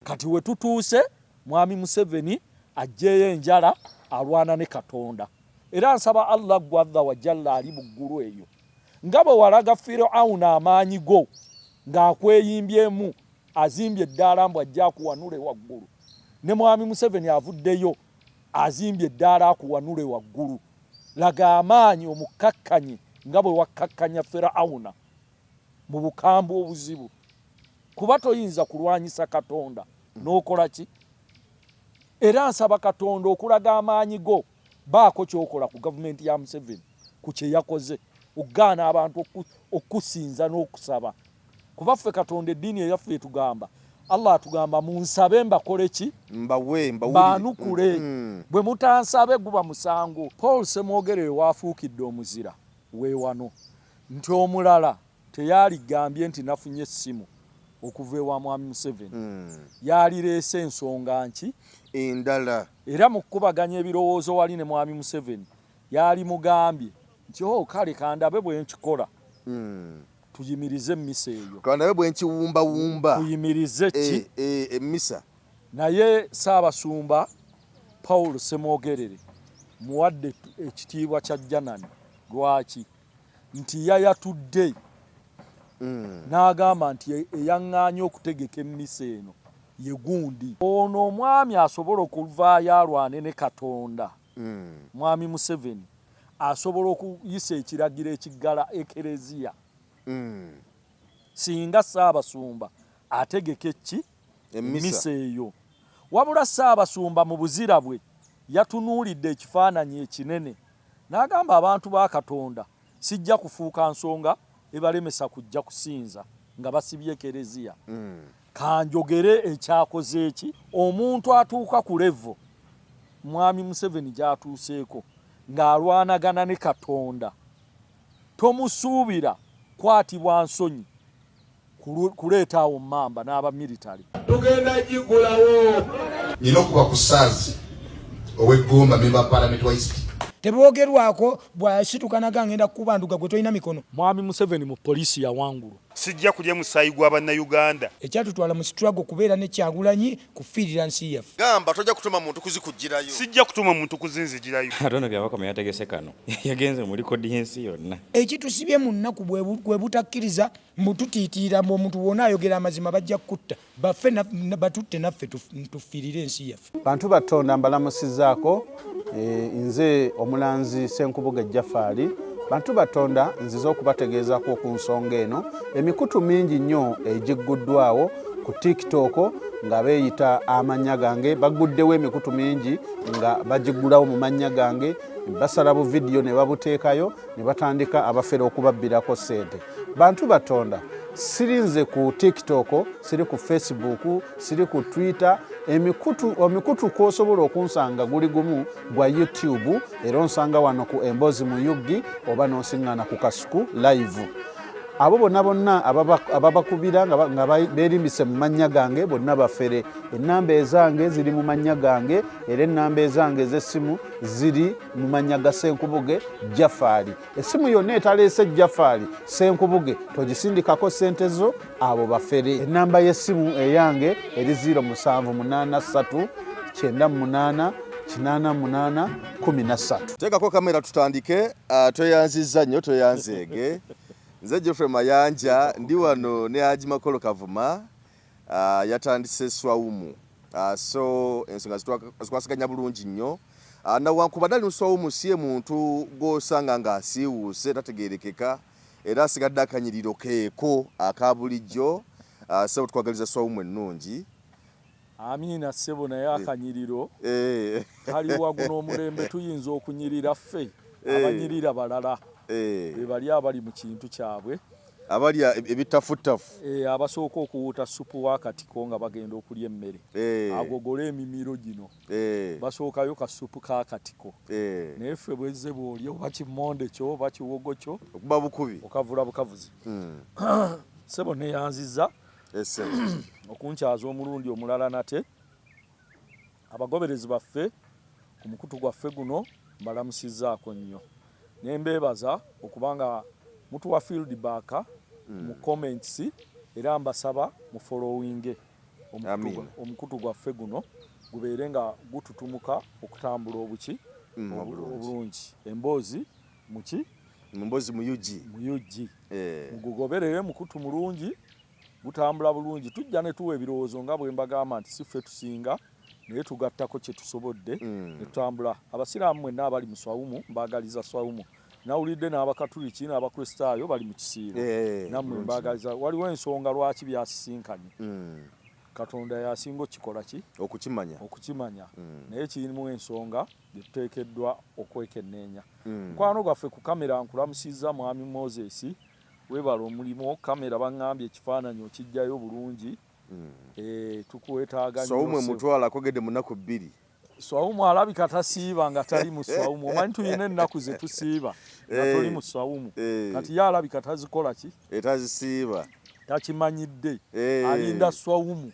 Kati wetutuuse Mwami Museveni aggyeyo enjala alwana ne Katonda. Era nsaba Allah ggwe Azza wa Jalla ali mu ggulu eyo nga bwe walaga Fir'auna amaanyi go ng'akweyimbyemu azimbye eddaala mbu ajje akuwanule waggulu, ne Mwami Museveni avuddeyo azimbye eddaala akuwanule waggulu. Laga amaanyi omukkakkanye nga bwe wakkakkanya Fir'auna mu bukambwe obuzibu kuba toyinza kulwanyisa Katonda n'okola ki? Era nsaba Katonda okulaga amaanyi go baako ky'okola ku gavumenti ya Museveni ku kye yakoze okugaana abantu okukusinza n'okusaba kuba ffe Katonda eddiini eyaffe etugamba Allah atugamba munsabe mbakole ki? Mbawe, mbawulire. Mbaanukule. Bwe mutansabe guba musango. Paul Ssemwogerere w'afuukidde omuzira we wano nti omulala teyaligambye nti nafunye essimu okuva ewa Mwami Museveni, yaalireese ensonga nki? Endala. Era mu kukubaganya ebirowoozo wali ne Mwami Museveni yaalimugambye nti oh kale kandabe bwe nkikola tuyimirize emmisa eyo. Kandabe bwe nkiwumbawumba. Tuyimirize ki? Emmisa. Naye Ssaabasumba Paul Ssemwogerere muwadde ekitiibwa kya Janani. Lwaki? Nti yayatudde n'agamba nti eyaŋŋaanye okutegeka emmisa eno ye gundi. Ono omwami asobola okuvaayo alwane ne Katonda, Mwami Museveni asobola okuyisa ekiragiro ekiggala Ekereziya singa Ssaabasumba ategeka eki? Emmisa eyo. Wabula Ssaabasumba mu buzira bwe yatunuulidde ekifaananyi ekinene n'agamba abantu ba Katonda sijja kufuuka nsonga ebalemesa kujja kusinza nga basibye Ekereziya. Kanjogere ekyakoze ki? Omuntu atuuka ku level Mwami Museveni gy'atuuseeko ng'alwanagana ne Katonda tomusuubira kwatibwa nsonyi kuleeta awo mmamba n'aba military. Tugenda gigulawo. Nina okuba ku Saazi ow'e Gomba member wa parliament wa East. Teboogerwako bw'asituka naga ngenda kukubanduga gwe tolina mikono. Mwami Museveni mu poliisi yawangulwa. Sijja kulya musaayi gwa Bannayuganda. Ekyatutwala mu struggle kubeera ne Kyagulanyi kufiirira nsi yaffe. Gamba tojja kutuma muntu kuzikuggyirayo. Sijja kutuma muntu kuzinzigirayo. Ate ono Byabakama yategese kano yagenze mu likodi y'ensi yonna. Ekitusibye mu nnaku bwe butakkiriza mbu tutiitiira mbu omuntu bw'onaayogera amazima bajja kukutta bafe batutte naffe tufiirire ensi yaffe. Bantu ba Tonda mbalamusizaako eh, nze omulanzi Ssenkubuge Jafaali. Bantu ba Tonda nzize okubategeezaako ku nsonga eno. Emikutu mingi nnyo egigguddwawo ku TikTok nga beeyita amannya gange, bagguddewo emikutu mingi nga bagiggulawo mu mannya gange, basala bu vidiyo ne babuteekayo ne batandika abafere okubabbirako ssente. Bantu batonda siri nze ku TikTok, siri ku Facebook, siri ku Twitter. Emikutu omikutu kwosobola okunsanga guli gumu gwa YouTube, era onsanga wano ku Emboozi mu UG oba n'onsiŋŋaana ku Kasuku Live. Abo bonna bonna ababakubira nga beerimbise mu mannya gange bonna bafere. Ennamba ezange ziri mu mannya gange era ennamba ezange ez'essimu ziri mu mannya ga Ssenkubuge Jafaali. Essimu yonna etaleese Jafaali Ssenkubuge togisindikako ssente zo, abo bafere. Ennamba y'essimu eyange eri 0783 98 88 13. Teekako kamera tutandike. Tweyanzizza nnyo tweyanzeege. Nze Geoffrey Mayanja ndi wano ne Haji Makolo Kavuma. Yatandise Swawumu. So ensonga zikwasaganya bulungi nnyo. Nawankubadde ali mu Swawumu si ye muntu gw'osanga ng'asiiwuuse tategeerekeka era asigadde akanyiriro keeko aka bulijjo. Ssebo tukwagaliza Swawumu ennungi. Amiina ssebo naye akanyiriro kaliwa guno omulembe tuyinza okunyirira ffe abanyirira balala bebali abali mu kintu kyabwe. Abalya ebitafuttafu. Abasooka okuwuuta ssupu w'akatiko nga bagenda okulya emmere agogole emimiro gino basookayo ka ssupu k'akatiko naye ffe bwezze bw'olya oba kimmonde kyo oba kiwogo kyo okuba bukubi okavula bukavuzi. Ssebo neyanzizza okunkyaza omulundi omulala nate. Abagoberezi baffe ku mukutu gwaffe guno mbalamusizzaako nnyo ne mbeebaza okuba nga mutuwa feedback mu comments era mbasaba mu followinge. Omukutu gwaffe guno gubeere nga gututumuka okutambula obuki obulungi. Emboozi muki? Emboozi mu UG. Mu UG. Mugugoberere, mukutu mulungi, gutambula bulungi. Tujja ne tuwa ebirowoozo nga bwe mbagamba nti si ffe tusinga, naye tugattako kye tusobodde ne tutambula. Abasiraamu mwenna abali mu swawumu mbaagaliza swawumu. Nawulidde n'Abakatuliki n'Abakristaayo bali mu kisiibo, nammwe mbaagaliza. Waliwo ensonga lwaki byasisinkanye. Katonda yasinga okukikola ki? Okukimanya. Okukimanya. Naye kirimu ensonga gye tuteekeddwa okwekenneenya. Mukwano gwaffe ku kamera nkulamusizza Mwami Moses, weebale omulimu. Kamera baŋŋambye ekifaananyi okiggyayo bulungi. Tukwetaaga nnyo. Swawumu emutwala akogedde mu nnaku 2. Swawumu alabika tasiiba nga tali mu swawumu. Omanyi tulina ennaku ze tusiiba nga toli mu swawumu. Kati ye alabika tazikola ki? Tazisiiba. Takimanyidde. Alinda swawumu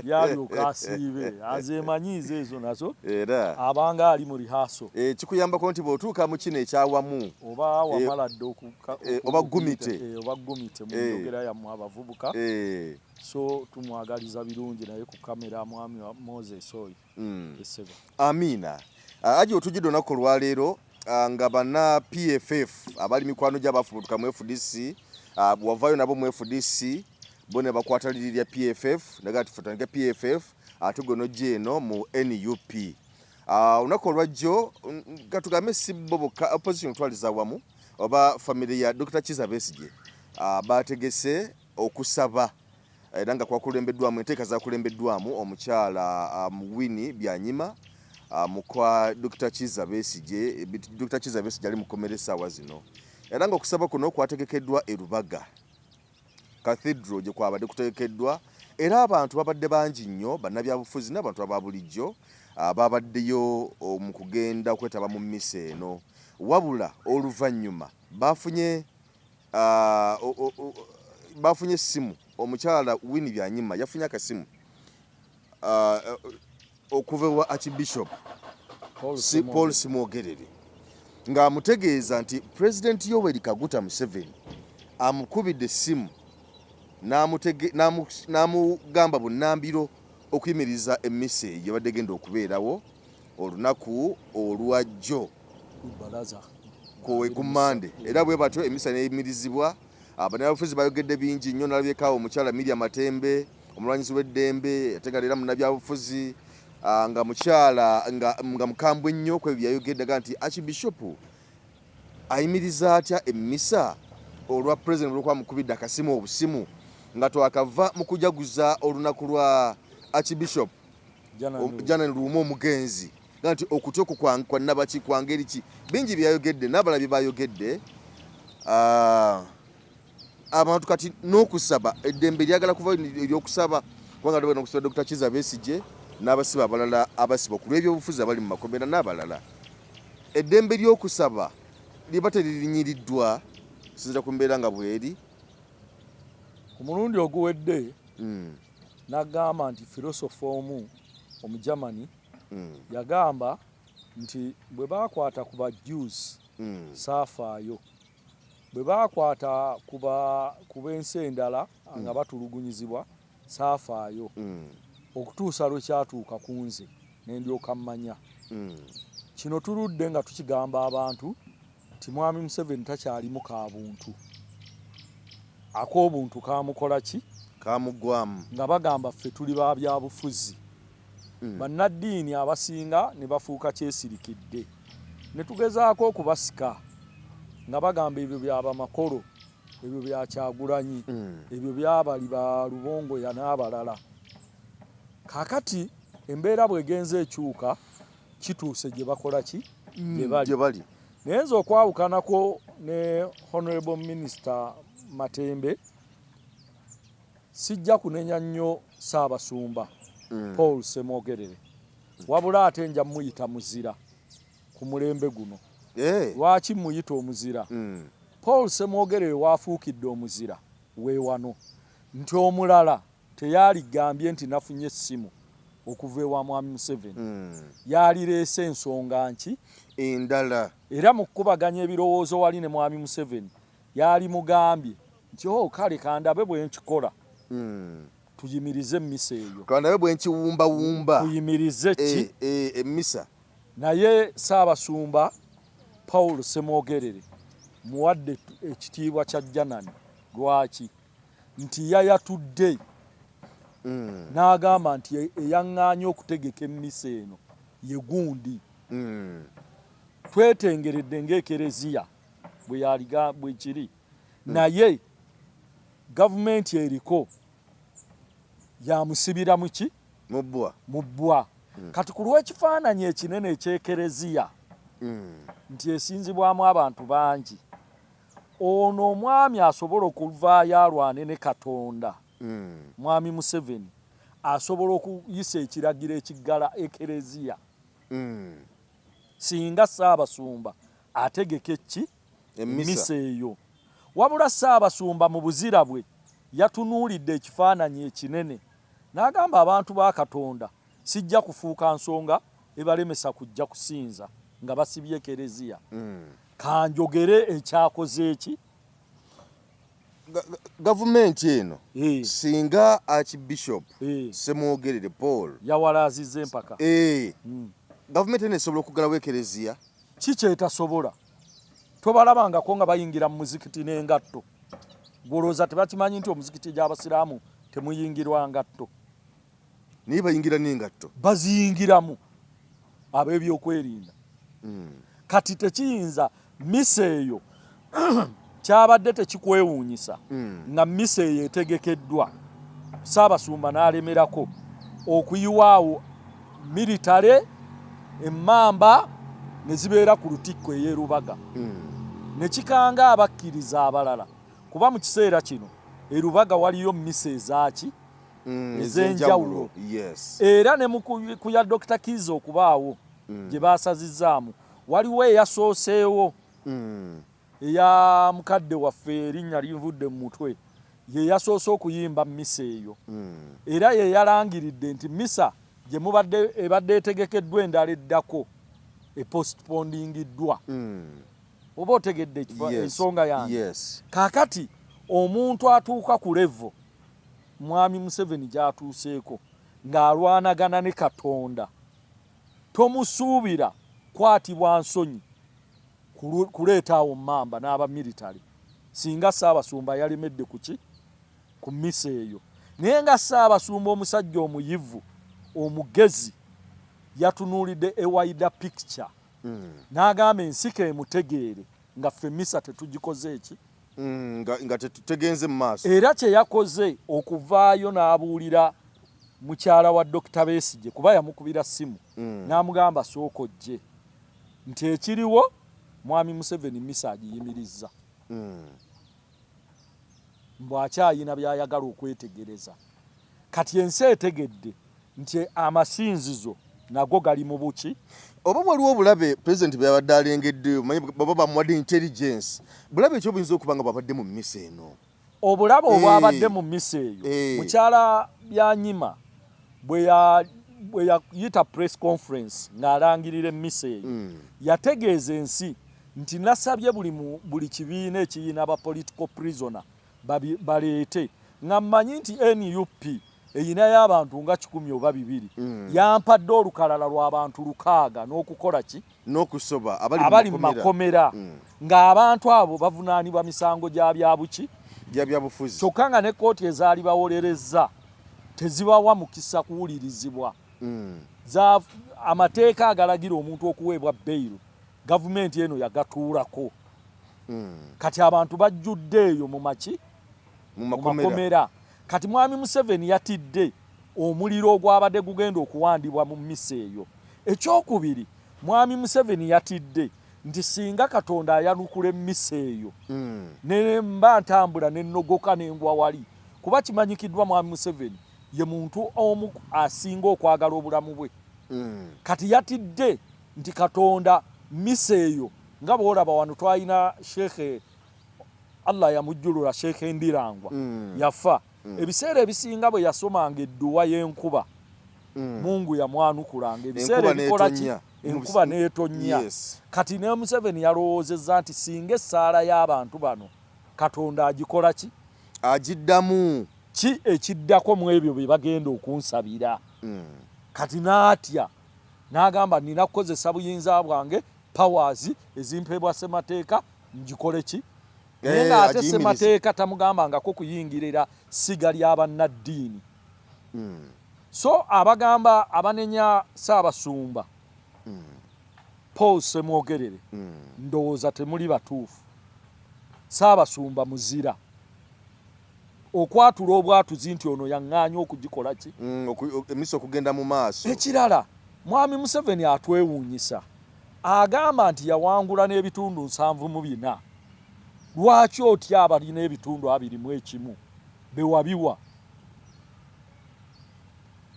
yalyoka asiibe. Azeemanyiiza ezo nazo. Era abanga ali mu rehearsal. Kikuyambako nti bw'otuuka mu kino ekyawamu oba wamala dda oba gumite. Oba gumite mu njogera yammwe abavubuka. So tumwagaliza birungi naye ku kamera mwami Moses oyo. Amiina. Aji otujjidde olunaku olwaleero nga banna PFF abali mikwano gy'abafubutuka mu FDC, wavaayo nabo mu FDC bo ne bakwata liri lya PFF naga ati tutandike PFF ate gwe n'ojja eno mu NUP. Olunaku olwajjo katugambe si bo bokka, opposition otwaliza wamu oba famire ya Dr. Kizza Besigye bategese okusaba era nga kwakulembeddwamu enteeka zakulembeddwamu omukyala Winnie Byanyima mukwa Dr. Kizza Besigye. Dr. Kizza Besigye ali mu kkomera essaawa zino era nga okusaba kuno kwategekeddwa e Rubaga Cathedral gye kwabadde kutegekeddwa era abantu babadde bangi nnyo, bannabyabufuzi n'abantu aba bulijjo babaddeyo mu kugenda okwetaba mu mmisa eno. Wabula oluvannyuma bafunye essimu, omukyala Winnie Byanyima yafunye akasimu okuva ewa Archbishop Paul Ssemwogerere ng'amutegeeza nti President Yoweri Kaguta Museveni amukubidde essimu n'amugamba bunnambiro okuyimiriza emmisa eyo ebadde egenda okubeerawo olunaku olwajjo ku Mmande. Era bwe batyo emmisa n'eyimirizibwa. Bannabyabufuzi bayogedde bingi nnyo. Nalabyeko awo omukyala Miriam Matembe, omulwanyizi w'eddembe ate nga leera munnabyabufuzi, nga mukyala nga mukambwe nnyo ku ebyo byayogedde aga nti Archbishop ayimiriza atya emmisa olwa President olw'okuba amukubidde akasimu obusimu nga twakava mu kujaguza olunaku lwa Archbishop Janan Luwum omugenzi, nga nti okutya okwo kwa nnabaki kwa ngeri ki. Bingi byayogedde n'abalala bye bayogedde. Abantu kati n'okusaba eddembe lyagala kuva ery'okusaba kubanga tugenda okusaba Dr. Kizza Besigye n'abasibe abalala abasibwa ku lw'ebyobufuzi abali mu makomera n'abalala. Eddembe ly'okusaba liba teririnyiriddwa kusinziira ku mbeera nga bw'eri. Ku mulundi oguwedde n'agamba nti filosofa omu Omugermany yagamba nti bwe baakwata ku ba Jews saafaayo, bwe baakwata ku b'ensi endala nga batulugunyizibwa saafaayo, okutuusa lwe kyatuuka ku nze ne ndyoka mmanya. Kino tuludde nga tukigamba abantu nti Mwami Museveni takyalimu ka buntu, ak'obuntu kamukola ki? Kamugwamu. Nga bagamba ffe tuli ba byabufuzi. Bannaddiini abasinga ne bafuuka kyesirikidde ne tugezaako okubasika nga bagamba ebyo byaba Makolo, ebyo bya Kyagulanyi, ebyo byabali ba Lubongoya n'abalala. Kaakati embeera bw'egenze ekyuka kituuse gye bakola ki? Gye bali. Gye bali. Naye nze okwawukanako ne Honorable Minister Matembe, sijja kunenya nnyo Ssaabasumba Paul Ssemwogerere, wabula ate nja muyita muzira ku mulembe guno. Lwaki muyita omuzira? Paul Ssemwogerere waafuukidde omuzira weewano nti omulala teyaligambye nti nafunye essimu okuva ewa Mwami Museveni, yalireese ensonga nki endala. Era mu kukubaganya ebirowoozo wali ne Mwami Museveni yali mugambye nti oh, kale kandabe bwe nkikola. Tuyimirize emmisa eyo. Kanabe bwe nkiwumbawumba. Tuyimirize ki? Emmisa. Naye Ssaabasumba Paul Ssemwogerere muwadde ekitiibwa kya Janani. Lwaki? Nti yayatudde n'agamba nti eyaŋŋaanye okutegeka emmisa eno ye gundi. Twetengeredde ng'Ekereziya bwe yaliga bwe kiri, naye gavumenti eriko yamusibira muki? Mu bbwa. Mu bbwa. Kati ku lw'ekifaananyi ekinene eky'Ekereziya nti esinzibwamu abantu bangi, ono omwami asobola okuvaayo alwane ne Katonda. Mwami Museveni asobola okuyisa ekiragiro ekiggala Ekereziya singa Ssaabasumba ategeka eki? Emmisa eyo. Wabula Ssaabasumba mu buzira bwe yatunuulidde ekifaananyi ekinene n'agamba abantu ba Katonda sijja kufuuka nsonga ebalemesa kujja kusinza nga basibye Ekereziya. Kanjogere ekyakoze eki? Gavumenti eno singa Archbishop Ssemwogerere Paul yawalaazizza empaka. Gavumenti eno esobola okuggalawo Ekereziya? Ki kyetasobola? Tobalabangako nga bayingira mu muzikiti n'engatto? Gw'olowooza tebakimanyi nti omuzikiti gy'Abasiraamu temuyingirwa ngatto? Naye bayingira n'engatto. Baziyingiramu ab'ebyokwerinda. Kati tekiyinza misa eyo kyabadde tekikwewuunyisa nga misa eyo etegekeddwa Ssaabasumba n'alemerako okuyiwaawo militale emmamba ne zibeera ku lutikko ey'e Lubaga ne kikanga abakkiriza abalala, kuba mu kiseera kino e Lubaga waliyo misa ezaaki? Ez'enjawulo. Era ne mu ku ya Dokita Kiiza okubaawo gye baasazizzaamu, waliwo eyasooseewo eya mukadde waffe, erinnya linvudde mu mutwe, ye yasoose okuyimba misa eyo. Era ye yalangiridde nti misa gye mubadde ebadde etegekeddwa endala eddako epostpondingiddwa. Oba otegedde ensonga yange? Kaakati omuntu atuuka ku level Mwami Museveni gy'atuuseeko ng'alwanagana ne Katonda, tomusuubira kwatibwa nsonyi kuleeta awo mmamba n'aba military singa Ssaabasumba yalemedde ku ki? Ku mmisa eyo. Naye nga Ssaabasumba omusajja omuyivu, omugezi, yatunuulidde a wider picture n'agamba ensi k'emutegeere nga ffe mmisa tetugikoze ki? Nga tetutegenze mu maaso. Era kye yakoze okuvaayo n'abuulira mukyala wa Dokita Besigye, kuba yamukubira ssimu n'amugamba sooka ojje, nti ekiriwo Mwami Museveni mmisa agiyimirizza. Mbu akyayina by'ayagala okwetegereza. Kati ensi etegedde nti amasinzizo nago gali mu buki. Oba waliwo obulabe pulezidenti bwe yabadde alengedde, omanyi baba bamuwadde intelligence, bulabe ki obuyinza okuba nga bwabadde mu mmisa eno? Obulabe obwabadde mu mmisa eyo, mukyala Byanyima bwe yayita press conference ng'alangirira emmisa eyo, yategeeza ensi nti nasabye buli kibiina ekiyina ba political prisoner baleete, nga mmanyi nti NUP eyinayo abantu nga 100 oba 200. Yampadde olukalala lw'abantu 600 n'okukola ki? N'okusoba abali mu makomera, ng'abantu abo bavunaanibwa misango gya byabuki? Gya byabufuzi. Kyokka nga ne kkooti ezaali bawolerezza tezibawa mukisa kuwulirizibwa. Amateeka agalagira omuntu okuweebwa beyiro gavumenti eno yagatuulako. Kati abantu bajjudde eyo mu maki? Mu makomera. Kati Mwami Museveni yatidde omuliro ogwabadde gugenda okuwandibwa mu mmisa eyo. Ekyokubiri, Mwami Museveni yatidde nti singa Katonda ayanukula emmisa eyo, ne mba ntambula ne nnogoka ne ngwa wali, kuba kimanyikiddwa Mwami Museveni ye muntu omu asinga okwagala obulamu bwe. Kati yatidde nti Katonda mmisa eyo, nga bw'olaba wano twalina Sheikh Allah yamujjulula, Sheikh Ndirangwa yafa. Ebiseera ebisinga bwe yasomanga edduwa y'enkuba, Mungu yamwanukulanga. Ebiseera ebikola ki? Enkuba n'etonnya. Kati ne Museveni yalowoozezza nti singa essaala y'abantu bano Katonda agikola ki? Agiddamu. Ki ekiddako mu ebyo bye bagenda okunsabira? Kati n'atya n'agamba nina kukozesa buyinza bwange, powers ezimpeebwa ssemateeka, ngikole ki? Naye ng'ate ssemateeka tamugambangako kuyingirira ssiga lya bannaddiini. So abagamba abanenya Ssaabasumba Paul Ssemwogerere ndowooza temuli batuufu. Ssaabasumba muzira okwatula obwatuzi nti ono yaŋŋaanya okugikola ki? Emisa okugenda mu maaso. Ekirala, Mwami Museveni atwewuunyisa. Agamba nti yawangula n'ebitundu 74. Lwaki otya abalina ebitundu 21 be wabiwa?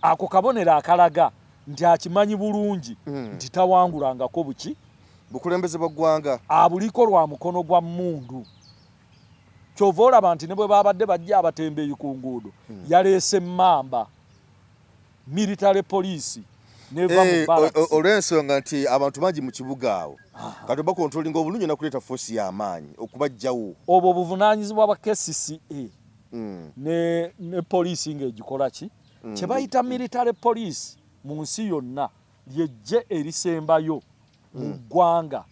Ako kabonero akalaga nti akimanyi bulungi nti tawangulangako buki? Bukulembeze bwa ggwanga. Abuliko lwa mukono gwa mmundu. Ky'ova olaba nti ne bwe baabadde bajja abatembeeyi ku nguudo, yaleese emmamba, military police n'eva mu barracks. Olw'ensonga nti abantu bangi mu kibuga awo, kati oba controlling obulungi olina kuleeta force y'amaanyi okubaggyawo. Obwo buvunaanyizibwa bwa KCCA ne poliisi ng'egikola ki? Kye bayita military police mu nsi yonna ly'eggye erisembayo mu ggwanga.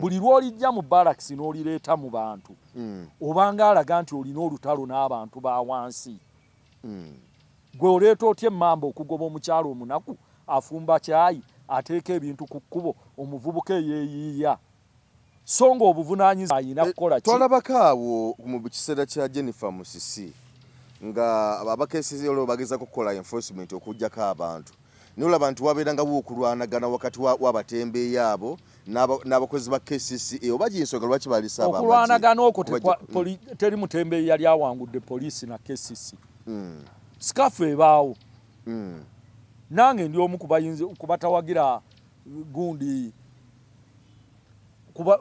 Buli lw'olijja mu barracks n'olireeta mu bantu, obanga alaga nti olina olutalo n'abantu ba wansi. Gwe oleeta otya emmamba okugoba omukyala omunaku afumba kyayi, ateeka ebintu ku kkubo, omuvubuka eyeeyiiya, so ng'obuvunaanyizibwa alina kukola ki? Twalabako awo mu kiseera kya Jennifer Musisi nga abakeesezi olwo bagezaako okukola enforcement okuggyako abantu, naye olaba nti wabeerangawo okulwanagana wakati w'abatembeeyi abo n'abakozi ba KCCA. Oba gy'ensonga lwaki baalese abo amagye Okulwanagana okwo okubajja teri mutembeeyi yali awangudde poliisi na KCC. Sikafu ebaawo. Nange ndi omu ku batawagira gundi,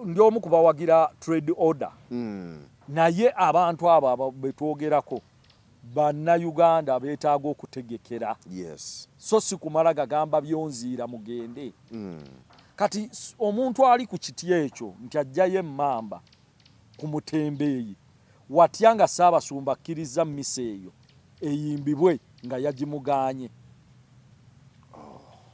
ndi omu ku bawagira trade order. Naye abantu abo be twogerako Bannayuganda beetaaga okutegekera. So si kumala gagamba byonziira mugende. Kati omuntu ali ku kiti ekyo nti aggyayo emmamba ku mutembeeyi, watya nga Ssaabasumba akkirizza mmisa eyo eyimbibwe nga yagimugaanye?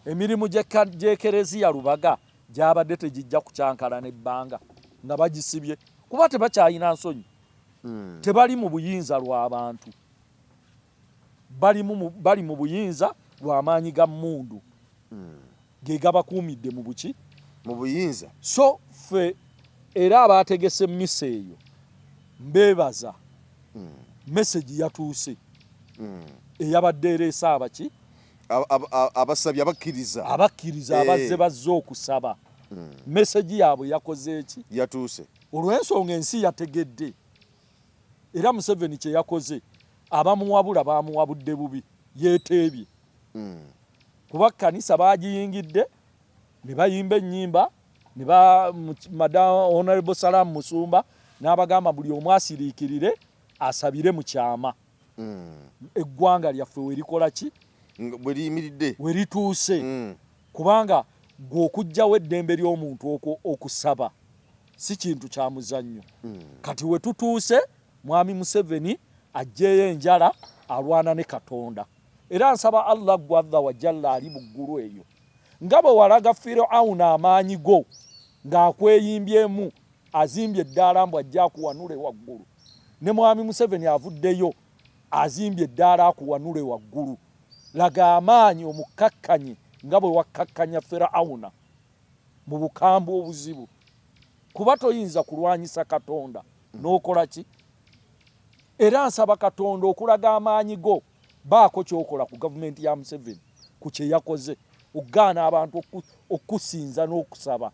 Emirimu gy'Ekereziya Lubaga gyabadde tegijja kucankalana ebbanga nga bagisibye kuba tebakyalina nsonyi. Tebali mu buyinza lwa bantu, bali mu buyinza lwa maanyi ga mmundu ge gabakuumidde mu buki? Mu buyinza. So ffe era abaategese mmisa eyo mbeebaza, message yatuuse eyabadde ereese abaki? Abasabye, abakkiriza. Abakkiriza, abazze bazze okusaba. Message yaabwe yakoze ki? Yatuuse. Olw'ensonga ensi yategedde, era Museveni kye yakoze abamuwabula baamuwabudde bubi, yeeteebye. Kuba kkanisa baagiyingidde ne bayimba ennyimba ne ba Madam Honorable Salam Musumba n'abagamba buli omu asiriikirire asabire mu kyama. Eggwanga lyaffe we likola ki? Bwe liyimiridde. We lituuse. Kubanga ggwe okuggyawo eddembe ly'omuntu okusaba si kintu kya muzannyo. Kati we tutuuse Mwami Museveni aggyeyo enjala alwana ne Katonda. Era nsaba Allah ggwe Azza wa Jalla ali mu ggulu eyo, nga bwe walaga Fir'auna amaanyi go ng'akweyimbyemu azimbye eddaala mbu ajje akuwanule waggulu, ne Mwami Museveni avuddeyo azimbye eddaala akuwanule waggulu. Laga amaanyi omukkakkanye nga bwe wakkakkanya Fir'auna mu bukambwe obuzibu, kuba toyinza kulwanyisa Katonda n'okola ki? Era nsaba Katonda okulaga amaanyi go, baako ky'okola ku gavumenti ya Museveni ku kye yakoze okugaana abantu okusinza n'okusaba.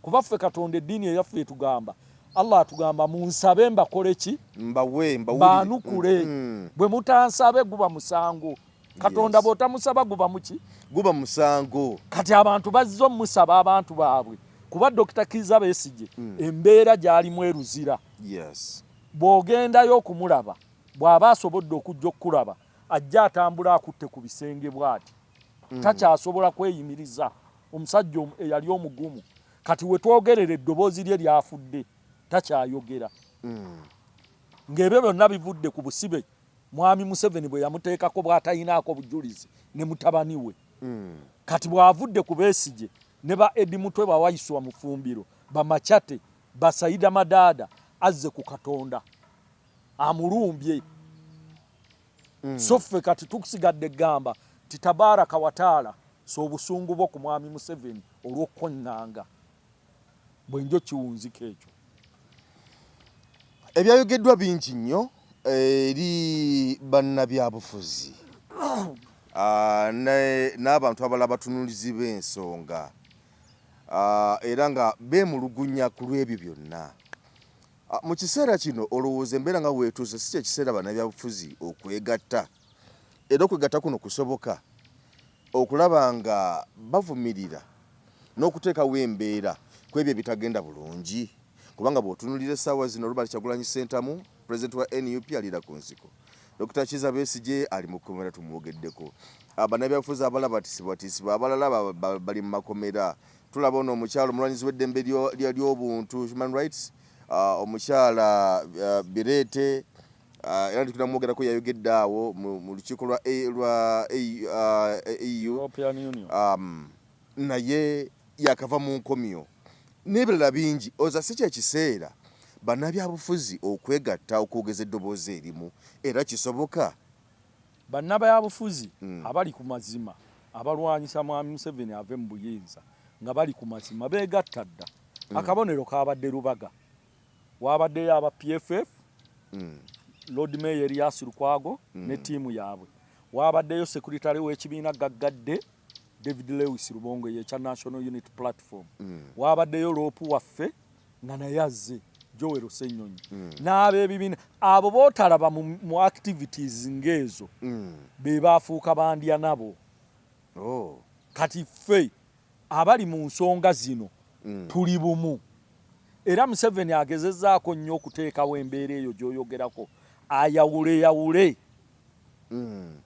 Kuba ffe Katonda eddiini eyaffe etugamba, Allah atugamba munsabe mbakole ki? Mbawe, mbawulire. Mbaanukule. Bwe mutansabe guba musango. Katonda bw'otamusaba guba muki? Guba musango. Kati abantu bazze omusaba abantu baabwe kuba Dokita Kizza Besigye embeera gy'alimu eruzira. Bw'ogendayo okumulaba, bw'aba asobodde okujja okukulaba, ajja atambula akutte ku bisenge bw'ati. Takyasobola kweyimiriza. Omusajja eyali omugumu. Kati we twogerera eddoboozi lye lyafudde, takyayogera. Ng'ebyo byonna bivudde ku busibe Mwami Museveni bwe yamuteekako bw'atayinaako bujulizi ne mutabani we. Kati bw'avudde ku Besigye ne ba Eddie Mutwe ba Waiswa Mufumbiro, ba Machate, ba Saida Madaada azze ku Katonda amulumbye. So ffe kati tusigadde gamba nti tabaraka wataala so obusungu bwo ku Mwami Museveni olw'okukoŋŋanga bwenjo kiwunzika ekyo. Ebyayogeddwa bingi nnyo eri bannabyabufuzi n'abantu abalala abatunuulizi b'ensonga era nga beemulugunya ku lw'ebyo byonna. Mu kiseera kino olowooza embeera nga weetuuse si kye kiseera bannabyabufuzi okwegatta, era okwegatta kuno kusoboka okulaba nga bavumirira n'okuteekawo embeera ku ebyo ebitagenda bulungi, kubanga bw'otunuulira essaawa zino Robert Kyagulanyi Ssentamu pulezidenti wa NUP aliira ku nsiko, Dr. Kizza Besigye ali mu kkomera tumwogeddeko, bannabyabufuzi abalala batisibwatiisibwa, abalala bali mu makomera, tulaba ono omukyala omulwanyizi w'eddembe ly'obuntu human rights, omukyala Bireete, era tunamwogerako yayogedde awo mu lukiiko lwa EU, European Union. Naye yakava mu nkomyo n'ebirala bingi. Oza si kyekiseera bannabyabufuzi okwegatta okwogeza eddoboozi erimu, era kisoboka? Bannabyabufuzi abali ku mazima abalwanyisa Mwami Museveni ave mu buyinza nga bali ku mazima beegatta dda. Akabonero kaabadde Lubaga, waabaddeyo aba PFF, Lord Mayor Erias Lukwago ne ttiimu yaabwe, waabaddeyo sekuritale w'ekibiina gaggadde David Lewis Rubongoya ekya National Unity Platform, waabaddeyo loopu waffe nga naye azze Joel Ssenyonyi n'ab'ebibiina. Abo bootalaba mu activities ng'ezo be baafuuka bandya nabo. Kati ffe abali mu nsonga zino tuli bumu, era Museveni agezezzaako nnyo okuteekawo embeera eyo gy'oyogerako, ayawuleyawule,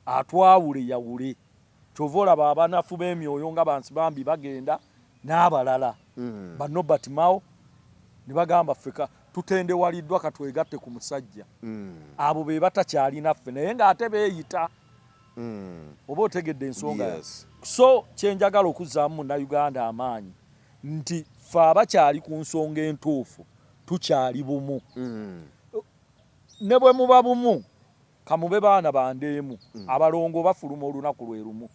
atwawuleyawule. Kyova olaba abanafu b'emyoyo nga bansi bambi bagenda n'abalala ba Norbert Mao ne bagamba ffeka tutendewaliddwa katwegatte ku musajja. Abo be batakyalina ffe naye ng'ate beeyita. Oba otegedde ensonga? Yes. So kyenjagala okuzzaamu Munnayuganda amaanyi nti ffe abakyali ku nsonga entuufu tukyali bumu. Ne bwe muba bumu, kamube baana bandeemu, abalongo bafuluma olunaku lwe lumu,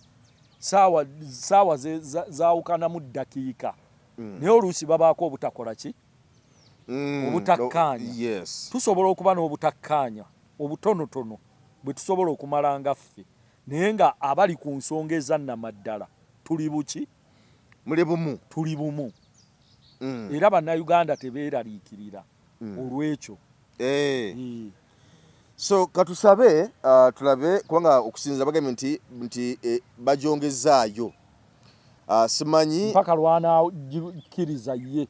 saawa zaawukanamu ddakiika, naye oluusi babaako obutakola ki, obutakkaanya. Tusobola okuba n'obutakkaanya obutonotono bwe tusobola okumala nga ffe, naye nga abali ku nsonga ezannamaddala tuli buki? Muli bumu. Tuli bumu. Era Bannayuganda tebeeraliikirira olw'ekyo. So katusabe tulabe, kubanga okusinziira bagambye nti bagyongezaayo, simanyi mpaka lwanakkiriza ye.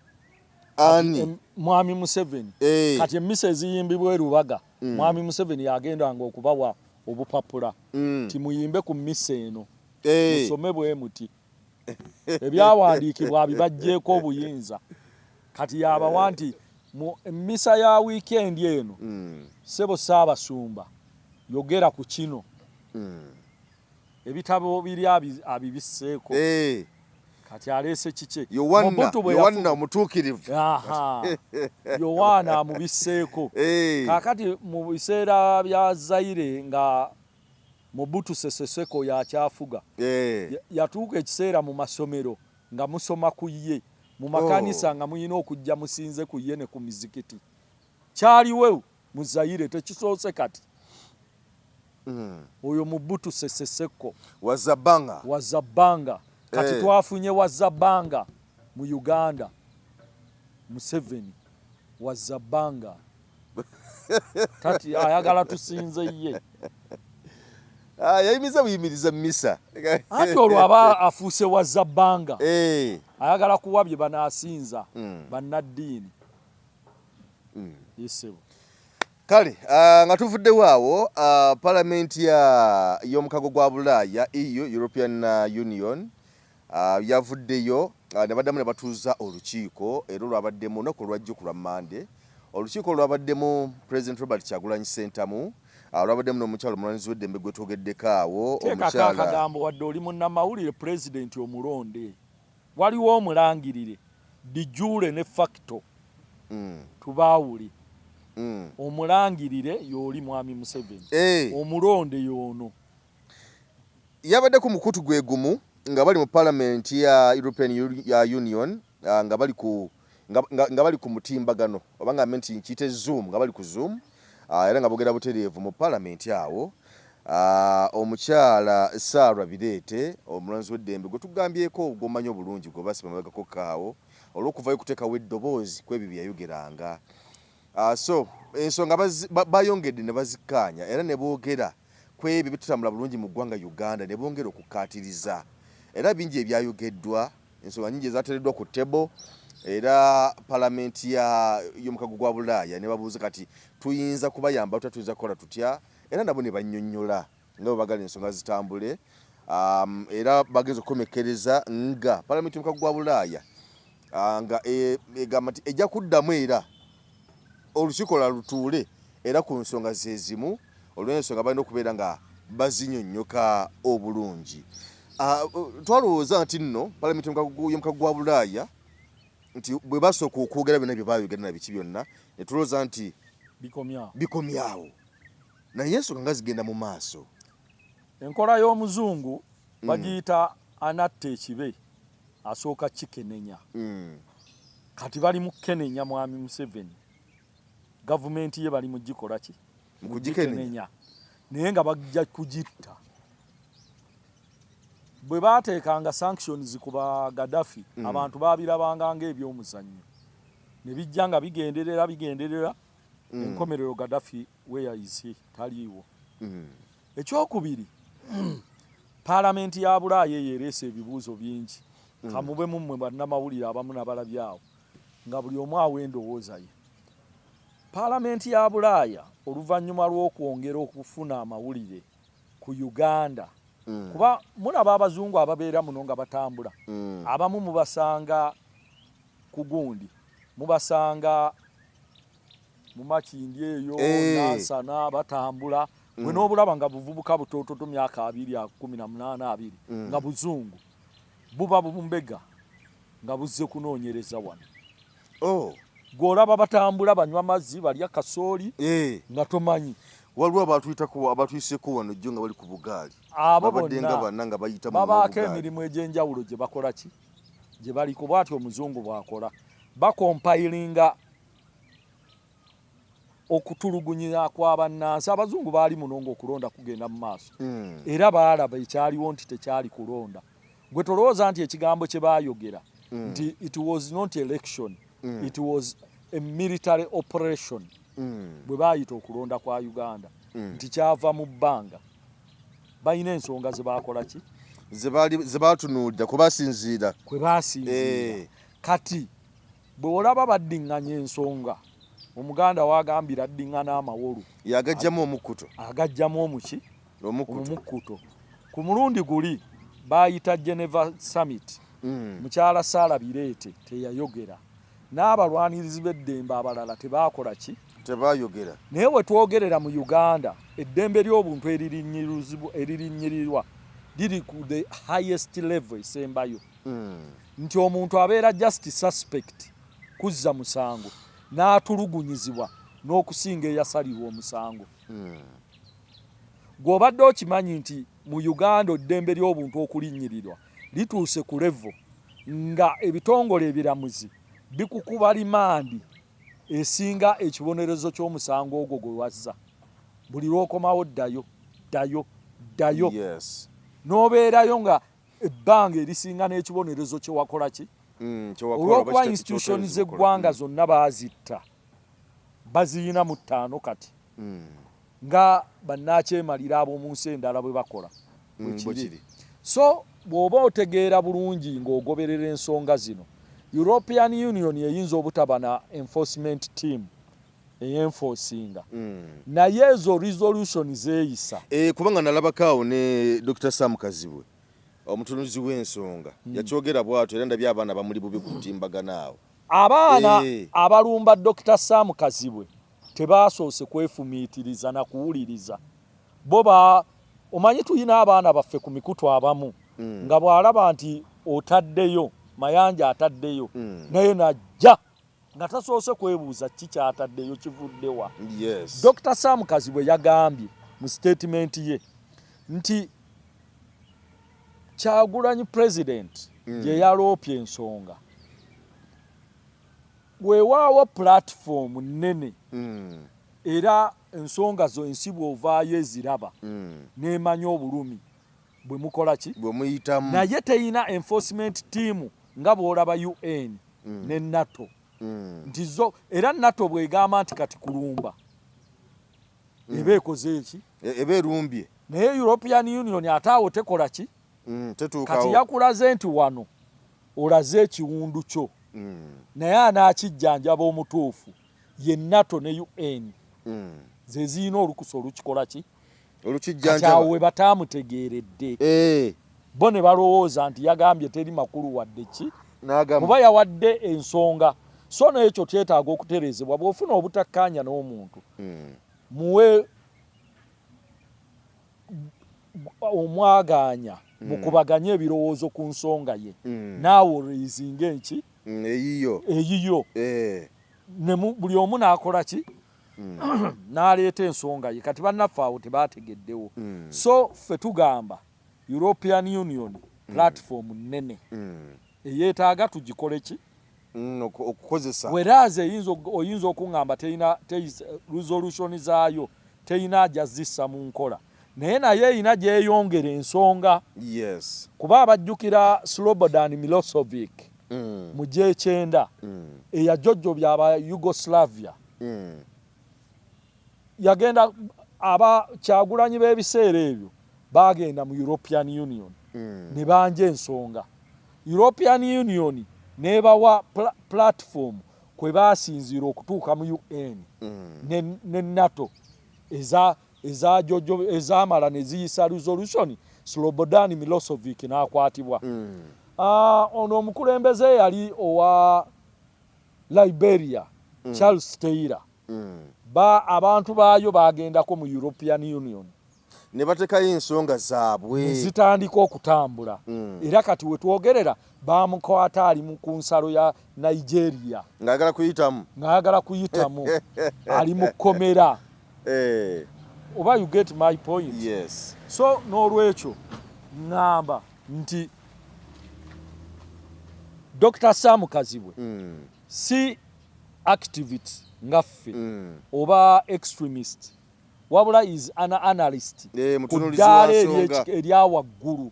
Ani? Mwami Museveni. Kati emmisa eziyimbibwa e Lubaga, Mwami Museveni yagendanga okubawa obupapula ti muyimbe ku mmisa eno, musome bwe muti ebyawandiikibwa abibajjeeko obuyinza. Kati yabawa nti mu mmisa ya wiikendi eno, ssebo Ssaabasumba yogera ku kino, ebitabo biri abibisseeko. Kati aleese kike? Yowanna omutuukirivu. Yowaana amubisseeko. Kaakati mu biseera bya Zaire nga Mobutu Sese Seko yakyafuga, yatuuka ekiseera mu masomero nga musoma ku ye, mu makanisa nga muyina okujja musinze ku ye ne ku mizikiti. Kyaliwo mu Zaire, tekisoose kati. Oyo Mobutu Sese Seko Wazabanga. Wazabanga. Kati twafunye Wazabanga mu Uganda, Museveni Wazabanga. Tati ayagala tusinze ye. Yayimiza buyimiriza misa. Anti olwo aba afuuse Wazabanga. Ayagala kuwa bye banaasinza bannaddiini. Yesebo. Kale nga tuvuddewo awo, palamenti y'omukago gwa Bulaaya, EU, European Union, yavuddeyo ne baddamu ne batuuza olukiiko, era olwabaddemu olunaku olwajjo ku lwa Mmande. Olukiiko olwabaddemu President Robert Kyagulanyi Ssentamu, Olwabaddemu n'omukyala omulwanirizi w'eddembe gwe twogeddeko awo. Teekako Omukyala akagambo wadde oli munnamawulire, pulezidenti omulonde waliwo omulangirire de jure ne facto tubaawule. Omulangirire y'oli mwami Museveni, omulonde y'ono. Yabadde ku mukutu gwe gumu nga bali mu palamenti ya European Union, nga bali ku mutimbagano, oba ngambe nti nkiyite Zoom, nga bali ku Zoom, era nga boogera butereevu mu palamenti awo. Omukyala Sarah Bireete, omulwanirizi w'eddembe gwe tugambyeko, gw'omanyi obulungi, gwe basiba mabegako kaawo olw'okuvayo okuteekawo eddoboozi ku ebyo bye yayogeranga. So ensonga bayongedde ne bazikkaanya era ne boogera ku ebyo bitutambula bulungi mu ggwanga Uganda, ne bongera okukkaatiriza, era bingi ebyayogeddwa, ensonga nyingi ezateereddwa ku table. Era palamenti y'omukago gwa Bulaaya ne babuuza, kati tuyinza kubayamba tutya, tuyinza kukola tutya? Era nabo ne bannyonnyola nga bwe bagala ensonga zitambule. Era bagenza okukomekkereza nga palamenti y'omukago gwa Bulaaya nga egamba nti ejja kuddamu era olukiiko lwa lutuule era ku nsonga ze zimu, olw'ensonga balina okubeera nga bazinyonnyoka obulungi. Twalowooza nti nno palamenti y'omukago gwa Bulaaya nti bwe basooka okwogera byonna bye baayogera na biki byonna, ne tulowooza nti bikomyawo, bikomyawo, naye ensonga nga zigenda mu maaso. Enkola y'omuzungu bagiyita anatta ekibe asooka kikenenya. Kati bali mu kukenenya mwami Museveni, gavumenti ye bali mu gikola ki? Mu kugikenenya. Naye nga bajja kugitta. Bwe baateekanga sanctions ku ba Gaddafi, abantu baabirabanga ng'ebyomuzannyo, ne bijja nga bigenderera bigenderera, enkomerero Gaddafi where is he? Taliiwo. Ekyokubiri, paalamenti ya Bulaaya eyo ereese ebibuuzo bingi. Kamube mummwe bannamawulire abamu nabalabyawo nga buli omu awa endowooza ye. Paalamenti ya Bulaaya oluvannyuma lw'okwongera okufuna amawulire ku Uganda, kuba mulaba abazungu ababeera muno nga batambula, abamu mubasanga ku gundi, mubasanga mu Makindi eyo, Nansana, batambula gwe n'obulaba nga buvubuka butoototo, myaka 20, 18, 20, nga buzungu buba bumbega nga buzze kunoonyereza wano. Gw'olaba batambula, banywa mazzi, balya kasooli, nga tomanyi. Waliwo abatuyitako, abatuyiseko wano jjo nga bali ku bugaali. Abo babadde nga bonna bana nga bayita mu babaako bugaali. Emirimu egy'enjawulo gye bakola ki, gye baliko. Bw'atyo omuzungu bw'akola, bacompilinga okutulugunya kwa bannansi. Abazungu baali muno ng'okulonda kugenda mu maaso, era baalaba ekyaliwo nti tekyali kulonda. Gwe tolowooza nti ekigambo kye baayogera nti it was not election, it was a military operation, bwe baayita okulonda kwa Uganda nti kyava mu bbanga, balina ensonga ze baakola ki? Ze baatunuulira kwe basinziira. Kwe basinziira. Kati bwe olaba baddiŋŋanya ensonga, Omuganda wagambira addiŋŋana amawolu yagajjamu omukkuto. Agajjamu omuki? Omukkuto. Omukkuto. Ku mulundi guli bayita Geneva Summit, mukyala Saala Bireete teyayogera, n'abalwanirizi b'eddembe abalala tebakola ki? Tebayogera. Naye we twogerera mu Uganda, eddembe ly'obuntu eririnyirirwa liri ku the highest level esembayo, nti omuntu abeera just suspect kuzza musango n'atulugunyizibwa n'okusinga eyasalirwa omusango. Gw'obadde okimanyi nti mu Uganda eddembe ly'obuntu okulinnyirirwa lituuse ku level nga ebitongole ebiramuzi bikukuba remand esinga ekibonerezo ky'omusango ogwo gwe wazza? Buli lw'okomawo ddayo, ddayo, ddayo, n'obeerayo nga ebbanga erisinga n'ekibonerezo kye wakola ki? Kyewakola oba Olw'okuba institution kyoteereza okukola. z'eggwanga zonna baazitta, baziyina mu ttaano kati, nga bannakyemalira ab'omu nsi endala bwe bakola. Bwe Bwe kiri. Kiri. So bw'oba otegeera bulungi ng'ogoberera ensonga zino, European Union eyinza obutaba na enforcement team eyenforcinga, naye ezo resolution zeeyisa. Kubanga nalabako awo ne Dr Sam Kazibwe, omutunuzi w'ensonga, yakyogera bw'atyo, era ndabye abaana bamuli bubi ku mutimbagano awo. Abaana abalumba Dr Sam Kazibwe. Tebasoose kwefumiitiriza na kuwuliriza. Bo ba omanyi tulina abaana baffe ku mikutu abamu nga bw'alaba nti otaddeyo Mayanja ataddeyo naye najja nga tasoose kwebuuza ki kyataddeyo kivudde wa. Dr. Sam Kazibwe yagambye mu sitatimenti ye nti Kyagulanyi president gye yaloopye ensonga, weewaawo platform nnene era ensonga zo ensi bw'ovaayo eziraba n'emanya obulumi bwe mukola ki bwe muyitamu, naye teyina enforcement team nga bw'olaba UN ne NATO nti zo era NATO bw'egamba nti kati kulumba eba ekoze eki? Eba erumbye. Naye European Union ate awo tekola ki? Kati yakulaze nti wano olaze ekiwundu kyo naye anaakijjanjaba omutuufu ye NATO ne UN ze zirina olukusa olukikola ki? Kati awo we bataamutegeeredde bo ne balowooza nti yagambye teri makulu wadde ki kuba yawadde ensonga. So n'ekyo kyetaaga okutereezebwa. Bw'ofuna obutakkaanya n'omuntu muwe omwagaanya mukubaganye ebirowoozo ku nsonga ye naawe oraisinge enki eyiyo eyiyo buli omu n'akola ki n'aleeta ensonga ye. Kati bannaffe awo tebategeddewo. So ffe tugamba European Union platform nnene eyeetaaga tugikole ki? Okukozesa. Whereas oyinza okuŋŋamba terina resolution zaayo terina ajja zissa mu nkola, naye eyina gyeyongera ensonga. Kuba abajjukira Slobodan Milosevic mu gyekyenda eyajojjobya aba Yugoslavia yagenda, aba Kyagulanyi b'ebiseera ebyo bagenda mu European Union ne banja ensonga. European Union nebawa platform kwe basinziira okutuuka mu UN ne NATO ezamala ne ziyisa resolution, Slobodan Milosevic n'akwatibwa. Ono omukulembeze yali owa Liberia, Charles Taylor, abantu baayo bagendako mu European Union ne batekayo ensonga zaabwe zitandika okutambula. Era kati wetwogerera bamukwata ali ku nsalo ya Nigeria ng'ayagala kuyitamu, ng'ayagala kuyitamu, ali mu kkomera. Oba you get my point? Yes. So n'olwekyo ŋŋamba nti Dr. Sam Kazibwe si activist nga ffe oba extremist, wabula is an analyst ku ddaala erya waggulu.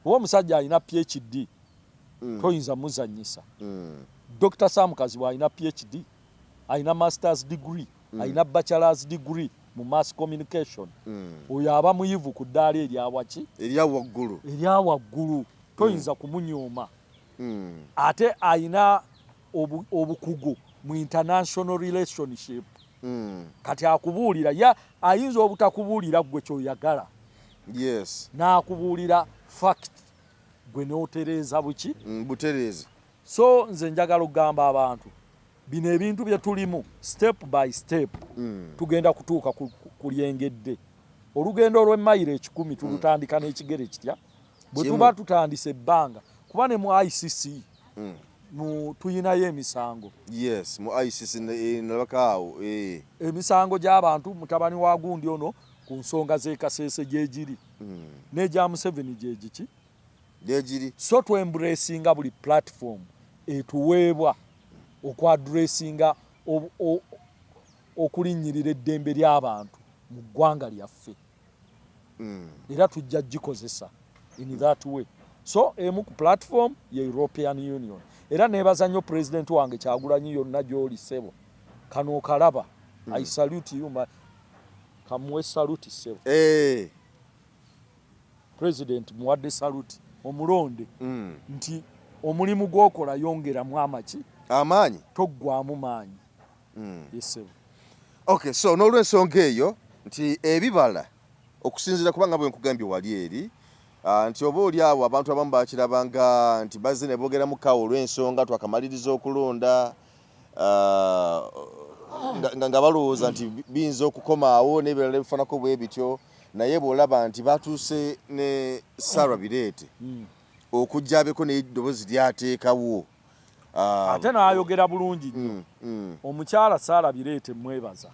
Oba omusajja alina PhD toyinza muzanyisa. Dr. Sam Kazibwe alina PhD, alina masters degree, alina bachelors degree mu mass communication. Oyo aba muyivu ku ddaala eryawaki? Erya waggulu. Erya waggulu, toyinza kumunyooma. Ate alina obukugu mu international relationship. Kati akubuulira, ya ayinza obutakubuulira ggwe kyoyagala, n'akubuulira fact gwe n'otereeza buki? Butereezi. So nze njagala okugamba abantu bino ebintu bye tulimu step by step tugenda kutuuka ku lyengedde. Olugendo olw'emayiro 100 tulutandika n'ekigere kitya? Bwe tuba tutandise ebbanga, kuba ne mu ICC tuyinayo emisango. Yes, mu ICC nalabakaawo. Emisango gy'abantu, mutabani wa gundi ono ku nsonga z'e Kasese gyegiri n'egya Museveni gyegiki? Gyegiri. So twembracinga buli platform etuweebwa okwaddressinga okulinnyirira eddembe ly'abantu mu ggwanga lyaffe era tujja gikozesa in that way. So emu ku platform ye European Union. Era neebaza nnyo president wange Kyagulanyi yonna gy'oli ssebo, kano okalaba. I salute you, kamuwe salute ssebo. President muwadde salute omulonde nti omulimu gw'okola yongeramu amaki? Amaanyi. Toggwamu maanyi. Yes, okay, so n'olwensonga eyo nti ebibala okusinziira kubanga bwe nkugambye wali eri nti oba oli awo abantu abamu bakirabanga nti bazze ne boogeramu kawo olw'ensonga twakamaliriza okulonda. nga balowooza nti biyinza okukomaawo n'ebirala ebifaanako bwe bityo, naye bw'olaba nti batuuse ne Sarah Bireete okujja abeko n'eddoboozi lyateekawo. Ate n'ayogera bulungi nnyo. Omukyala Sarah Bireete mwebaza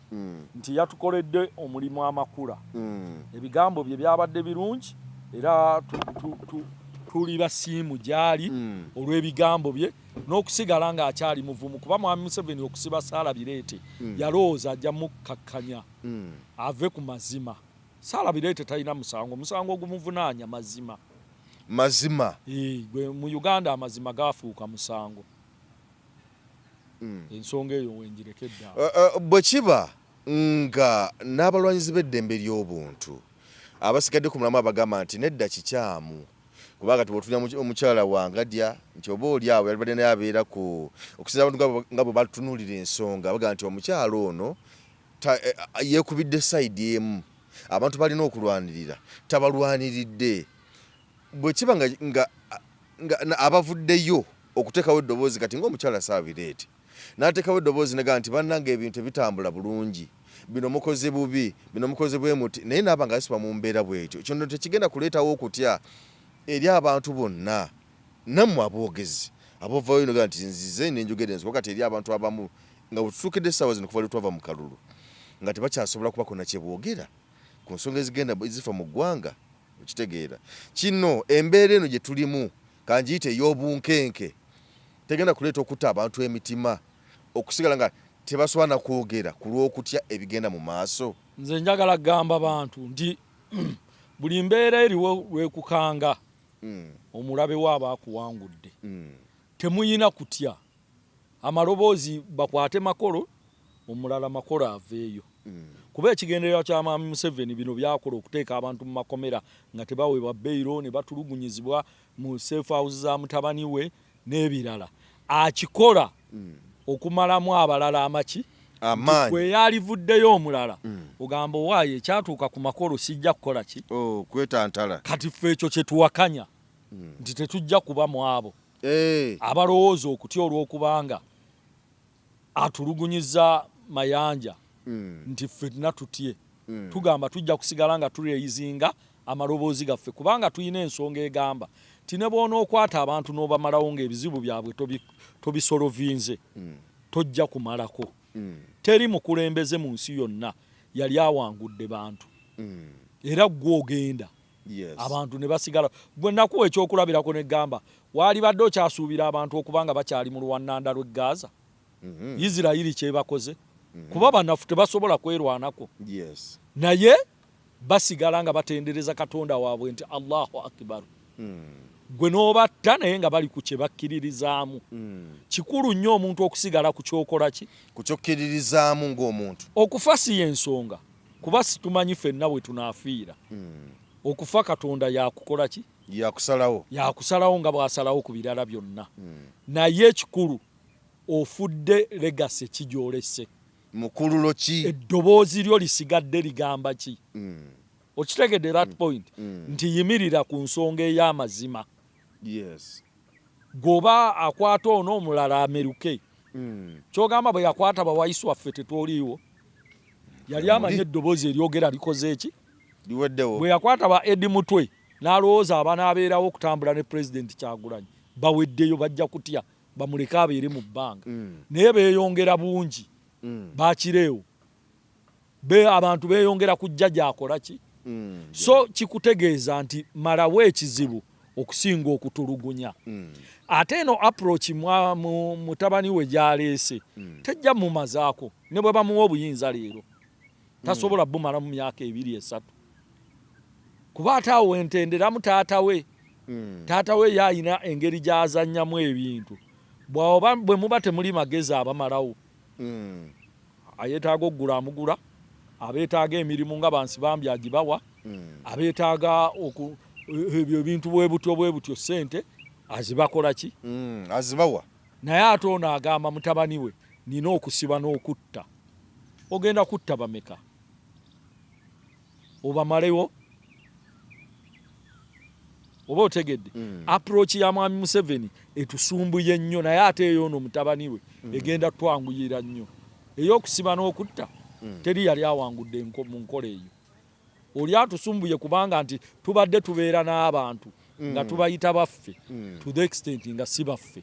nti yatukoledde omulimu amakula. Ebigambo bye byabadde birungi era tuli basiimu gy'ali olw'ebigambo bye n'okusigala ng'akyali muvumu, kuba Mwami Museveni okusiba Sarah Bireete yalowooza ajja mukkakkanya ave ku mazima. Sarah Bireete talina musango, omusango ogumuvunaanya mazima. Mazima. Gwe mu Uganda amazima gaafuuka musango. Ensonga eyo wengirekedde awo. Bwe kiba nga n'abalwanyizi b'eddembe ly'obuntu abasigadde ku mulamu abagamba nti nedda kikyamu, kubanga kati bw'otunuulira omukyala Wangadya nti oba oli awo yalibadde naye abeera ku okusinziira abantu nga bwe batunuulira ensonga, bagamba nti omukyala ono yeekubidde sayidi emu, abantu balina okulwanirira tabalwaniridde. Bwe kiba nga abavuddeyo okuteekawo eddoboozi kati ng'omukyala Sarah Bireete n'ateekawo eddoboozi naga nti bannange ebintu ebitambula bulungi, bino mukoze bubi, bino mukoze bwe muti, naye naaba nga yasiba mu mbeera bw'etyo, kino tekigenda kuleetawo okutya eri abantu bonna, nammwe aboogezi abovaayo noga nti nzize nenjogera ensonga kati eri abantu abamu nga bwe tutuukidde essaawa zino kuva lwe twava mu kalulu nga tebakyasobola kubako na kye boogera ku nsonga ezigenda zifa mu ggwanga. Okitegeera kino embeera eno gye tulimu, kangiyite ey'obunkenke, tegenda kuleeta okutta abantu emitima okusigala nga tebasobola na kwogera ku lw'okutya ebigenda mu maaso. Nze njagala kugamba bantu nti buli mbeera eriwo lwekukanga omulabe wo aba akuwangudde. Temuyina kutya. Amaloboozi bakwate makolo, omulala makolo aveeyo. Kuba ekigendererwa kya Mwami Museveni bino by'akola okuteeka abantu mu makomera nga tebaweebwa beyiro ne batulugunyizibwa mu safe house za mutabani we n'ebirala, akikola okumalamu abalala amaki Amaanyi. Gwe yalivuddeyo omulala ogamba owaaye ekyatuuka ku makolo sijja kukola ki? Oh, kwetantala. Kati ffe ekyo kye tuwakanya nti tetujja kuba mu abo abalowooza okutya olw'okubanga atulugunyiza Mayanja nti ffenna tutye. Tugamba tujja kusigala nga tureyizinga amaloboozi gaffe kubanga tulina ensonga egamba nti ne bw'onookwata abantu n'obamalawo ng'ebizibu byabwe tobisolovinze, tojja kumalako. Teri mukulembeze mu nsi yonna yali awangudde bantu. Era ggwe ogenda abantu ne basigala. Gwe nakuwa ekyokulabirako ne ggamba waalibadde okyasuubira abantu okuba nga bakyali mu luwannanda lw'e Gaza? Isirayiri kyebakoze kuba banafu tebasobola kwerwanako. Naye basigala nga batendereza Katonda waabwe nti Allahu Akbar. Gwe n'obatta naye nga bali ku kye bakkiririzaamu. Kikulu nnyo omuntu okusigala ku ky'okola ki? Ku ky'okkiririzaamu ng'omuntu. Okufa si y'ensonga kuba situmanyi ffenna we tunaafiira. Okufa Katonda yakukola ki? Yakusalawo. Yakusalawo nga bw'asalawo ku birala byonna. Naye ekikulu ofudde legacy ki gy'olese? Mukululo ki? Eddoboozi lyo lisigadde ligamba ki? Okitegedde that point? Nti yimirira ku nsonga ey'amazima. Yes. Gwoba akwata ono omulala ameruke. Kyogamba bwe yakwata bawayisi waffe tetwoliiwo? Yali amanyi eddoboozi eryogera likoze ki? Liweddewo. Bwe yakwata ba Eddie Mutwe n'alowooza abanaabeerawo okutambula ne Pulezidenti Kyagulanyi baweddeyo bajja kutya bamuleke abeere mu bbanga. Naye beeyongera bungi bakireewo. Be abantu beeyongera kujja gy'akola ki? So kikutegeeza nti malawo ekizibu okusinga okutulugunya. Ate eno approach mutabani we gy'aleese tejja mumazaako ne bwe bamuwa obuyinza leero tasobola bumala mu myaka 2 3 kuba ate awo wentenderamu taata we. Taata we ye alina engeri gy'azannyamu ebintu, bw'oba bwe muba temuli magezi abamalawo. Ayeetaaga okugula amugula, abeetaaga emirimu nga Bansibambi agibawa, abeetaaga ebyo ebintu bwe butyo bwe butyo ssente azibakola ki? Azibawa. Naye ate ono agamba mutabani we nina okusiba n'okutta. Ogenda kutta bameka? Obamalewo? Oba otegedde? Approach ya Mwami Museveni etusumbuye nnyo, naye ate ey'ono mutabani we egenda twanguyira nnyo. Ey'okusiba n'okutta teri yali awangudde mu nkola eyo. Oli atusumbuye kubanga nti tubadde tubeera n'abantu nga tubayita baffe to the extent nga si baffe.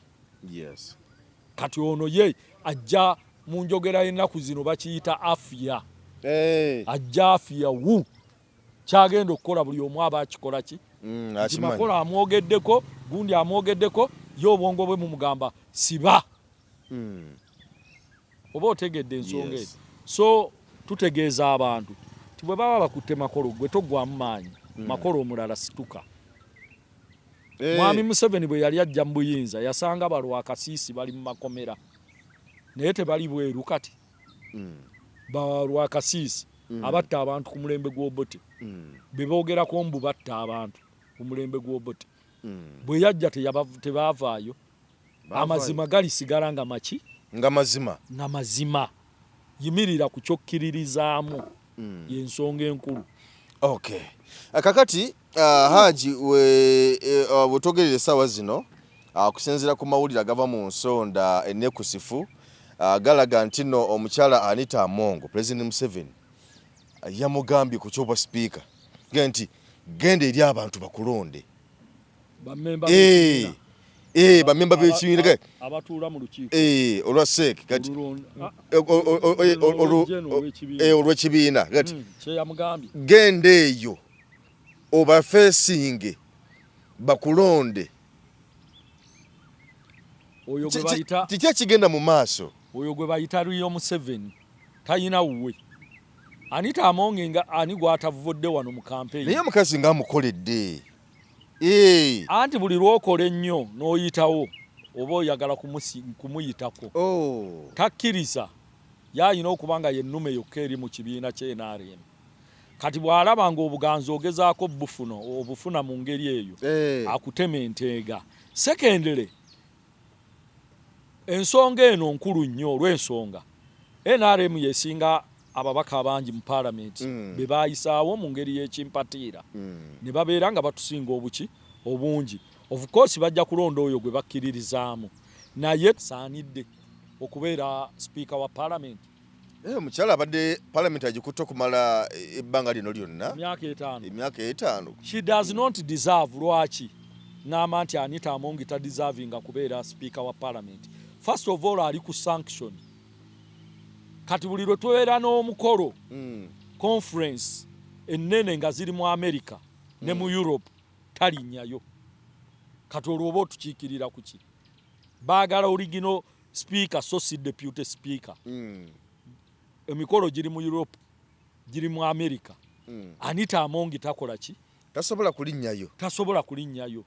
Kati ono ye ajja mu njogera y'ennaku zino bakiyita afiya. Ajja afiya wu kyagenda okukola buli omu aba akikola ki nti Makolo amwogeddeko, gundi amwogeddeko, ye obwongo bwe mumugamba siba. Oba otegedde ensonga eyo. So tutegeeza abantu nti bwe baba bakutte Makolo, gwe toggwamu maanyi. Makolo omulala situka. Mwami Museveni bwe yali ajja mu buyinza yasanga Balwakasiisi bali mu makomera naye tebali bweru kati. Balwakasiisi abatta abantu ku mulembe gw'Obote be boogerako mbu batta abantu ku mulembe gw'Obote. Bwe yajja tebaavaayo. Amazima galisigala nga maki? Nga mazima. Nga mazima. Yimirira ku ky'okkiririzaamu y'ensonga enkulu. Okay. Kakati Haji wetogerera essaawa zino okusinziira ku mawulire agava mu nsonda enekusifu galaga nti no omukyala Anita Among President Museveni yamugambye ku kyobwa sipiika nti genda eri abantu bakulonde. Bammemba b'ekibiina abatuula mu lukiiko olwa SEC kati olw'ekibiina kati kyeyamugambye genda eyo obafeesinge bakulonde. Oyo gwe bayita kiki ekigenda mu maaso? Oyo gwe bayita Rio Museveni talina wuwe. Anita Among nga ani gw'atavvodde wano mu campaign? Naye omukazi ng'amukoledde. Anti buli lw'okola ennyo n'oyitawo oba oyagala kumuyitako. Takkiriza yalina okuba nga yennume yokka eri mu kibiina kya NRM. Kati bw'alaba ng'obuganzi ogezaako bufuna obufuna mu ngeri eyo akutema enteega. Secondly, ensonga eno nkulu nnyo olw'ensonga NRM yesinga ababaka abangi mu paalamenti be baayisaawo mu ngeri y'ekimpatiira ne babeera nga batusinga obuki obungi. Of course bajja kulonda oyo gwe bakkiririzaamu, naye saanidde okubeera sipiika wa paalamenti. Omukyala abadde paalamenti agikutte okumala ebbanga lino lyonna, emyaka 5. Emyaka 5. She does not deserve. Lwaki ŋŋamba nti Anita Among tadeservinga kubeera sipiika wa paalamenti? First of all, ali ku sanction. Kati buli lwe tubeera n'omukolo, conference ennene nga ziri mu America ne mu Europe, talinnyayo. Kati olwo oba otukiikirira ku ki? Baagala original speaker so si deputy speaker. Emikolo giri mu Europe, giri mu America. Anita Among takola ki? Tasobola kulinnyayo. Tasobola kulinnyayo.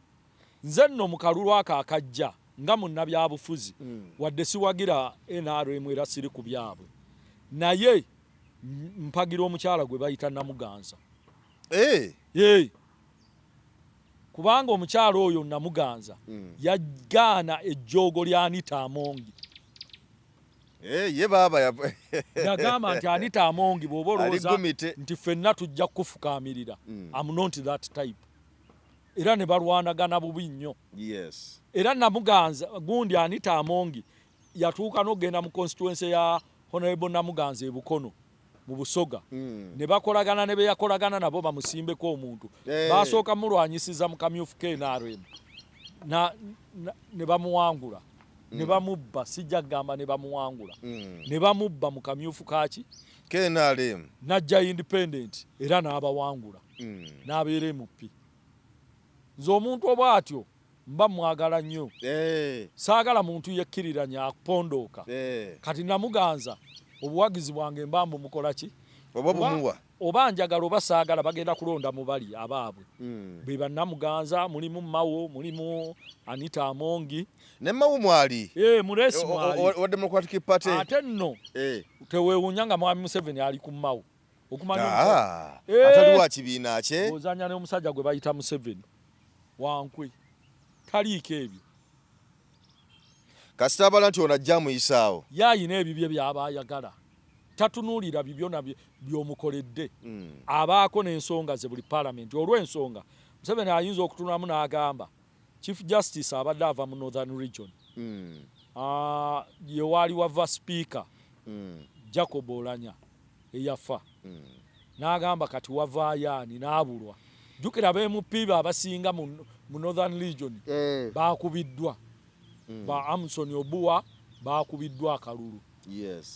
Nze nno mu kalulu ako akajja nga munnabyabufuzi, wadde siwagira NRM era siri ku byabwe, naye mpagira omukyala gwe bayita Namuganza. Kubanga omukyala oyo Namuganza yagaana ejjoogo lya Anita Among. Ye baaba yagamba nti Anita Among bw'oba olowooza nti ffenna tujja kukufukaamirira, am not that type. Era ne balwanagana bubi nnyo. Era Namuganza gundi Anita Among yatuuka n'okugenda mu constituency ya Honorable Namuganza e Bukono mu Busoga, ne bakolagana ne beyakolagana nabo bamusimbeko omuntu. Basooka mulwanyisiza mu kamyufu KNRM ne bamuwangula, ne bamubba, sijja kugamba ne bamuwangula, ne bamubba mu kamyufu kaki KNRM, najja independent era n'abawangula, n'abeera MP. Nze omuntu obwatyo mba mwagala nnyo. Saagala muntu yekkiriranya akupondooka. Kati Namuganza obuwagizi bwange mba mbumukola ki? Oba bumuwa. Oba njagala oba saagala, bagenda kulonda mu bali abaabwe. Be bannamuganza, mulimu Mao, mulimu Anita Among. Ne Mao mwali. Mulesi mwali. Wa Democratic Party. Ate nno teweewuunya nga Mwami Museveni ali ku Mao. Okumanya atali wa kibiina kye. Ozanya n'omusajja gwe bayita Museveni wankwe, taliiko ebyo. Kasita abala nti ono ajja amuyisaawo. Ye ayina ebibye by'aba ayagala, tatunuulira bibyo na by'omukoledde. Abaako n'ensonga ze buli paalamenti. Olw'ensonga Museveni ayinza okutunulamu n'agamba Chief Justice abadde ava mu Northern Region, ye waali wava speaker. Jacob Olanya eyafa. N'agamba kati wavaayo ani n'abulwa. Jjukira ba MP be abasinga mu Northern Region baakubiddwa. Ba Amson Obua baakubiddwa akalulu.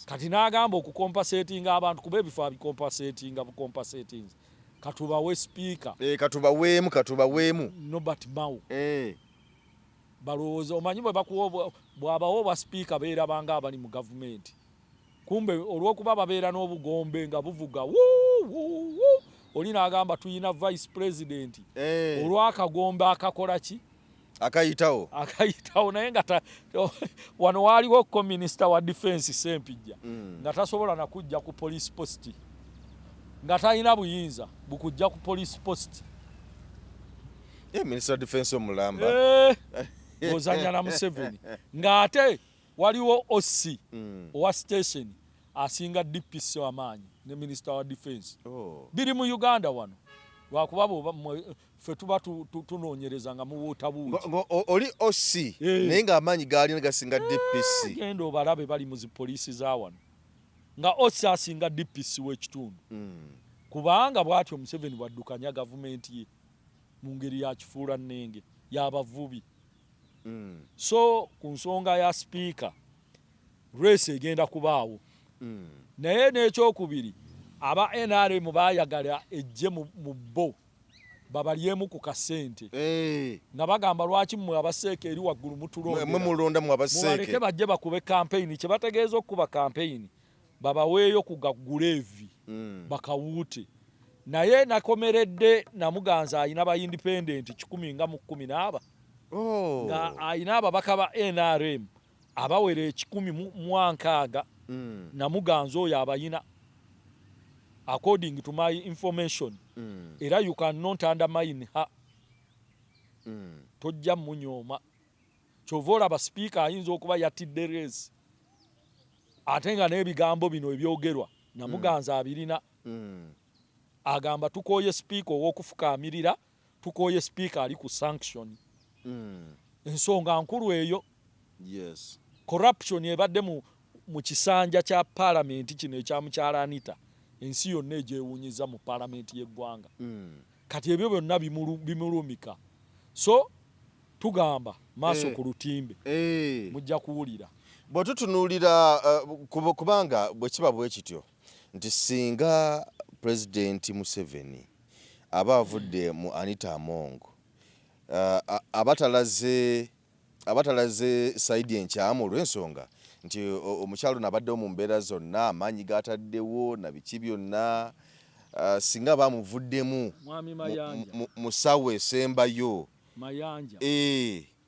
Kati n'agamba okucompensatinga abantu kuba ebifo abicompensatinga bucompensatinze. Katubawe sipiika. Katubaweemu, katubaweemu. Norbert Mao. Balowooza omanyi bwe bakuwa bw'abawa obwa sipiika beerabanga abali mu gavumenti. Kumbe olw'okuba babeera n'obugombe nga buvuga wuu wuu wuu oli n'agamba tuyina vice president olw'akagombe akakola ki? Akayitawo. Akayitawo naye nga wano waaliwo ko minisita wa defense Ssempijja nga tasobola na kujja ku police post, nga talina buyinza bukujja ku police post. Minisita wa defense omulamba. Ozanya na Museveni ng'ate waliwo OC owa station asinga DPC w'amaanyi ne minisita wa defense. Biri mu Uganda wano lwakuba ffe tuba tunoonyereza nga muwuuta buuti. Oli OC naye ng'amaanyi gaalina gasinga DPC. Genda obalabe bali mu zi poliisi za wano nga OC asinga DPC w'ekitundu. Kubanga bw'atyo Museveni bw'addukanya gavumenti ye mu ngeri ya kifuula nnenge y'abavubi. So ku nsonga ya sipiika race egenda kubaawo. Naye n'ekyokubiri aba NRM baayagala ejje mu bo babalyemu ku kasente. Nga bagamba lwaki mmwe abaseeke eri waggulu mutulondera. Mwe mulonda mmwe abaseeke. Mubaleke bajje bakube campaign. Kye bategeeza okukuba campaign babaweeyo ku gaguleevi bakawuute. Naye nakomeredde Namuganza alina ba independent 114. Nga alina ababaka ba NRM abawera 160. Namuganza oyo abayina according to my information. Era you cannot undermine her. Tojja munyooma. Kyova olaba sipiika ayinza okuba yatidde race. Ate nga n'ebigambo bino ebyogerwa Namuganza abirina. Agamba tukooye sipiika ow'okufukaamirira, tukooye sipiika ali ku sanction. Ensonga nkulu eyo. Corruption ebadde mu kisanja kya paalamenti kino ekya mukyala Anita, ensi yonna egyewuunyiza mu paalamenti y'eggwanga. Kati ebyo byonna bimulumika. So tugamba maaso ku lutimbe. Mujja kuwulira. Bwe tutunuulira kubanga bwe kiba bwe kityo nti singa Pulezidenti Museveni aba avudde mu Anita Among abatalaze side enkyamu olw'ensonga nti omukyalo ono abaddewo mu mbeera zonna, amaanyi g'ataddewo na biki byonna, singa bamuvuddemu Mwami Mayanja. mu ssaawa esembayo. Mayanja.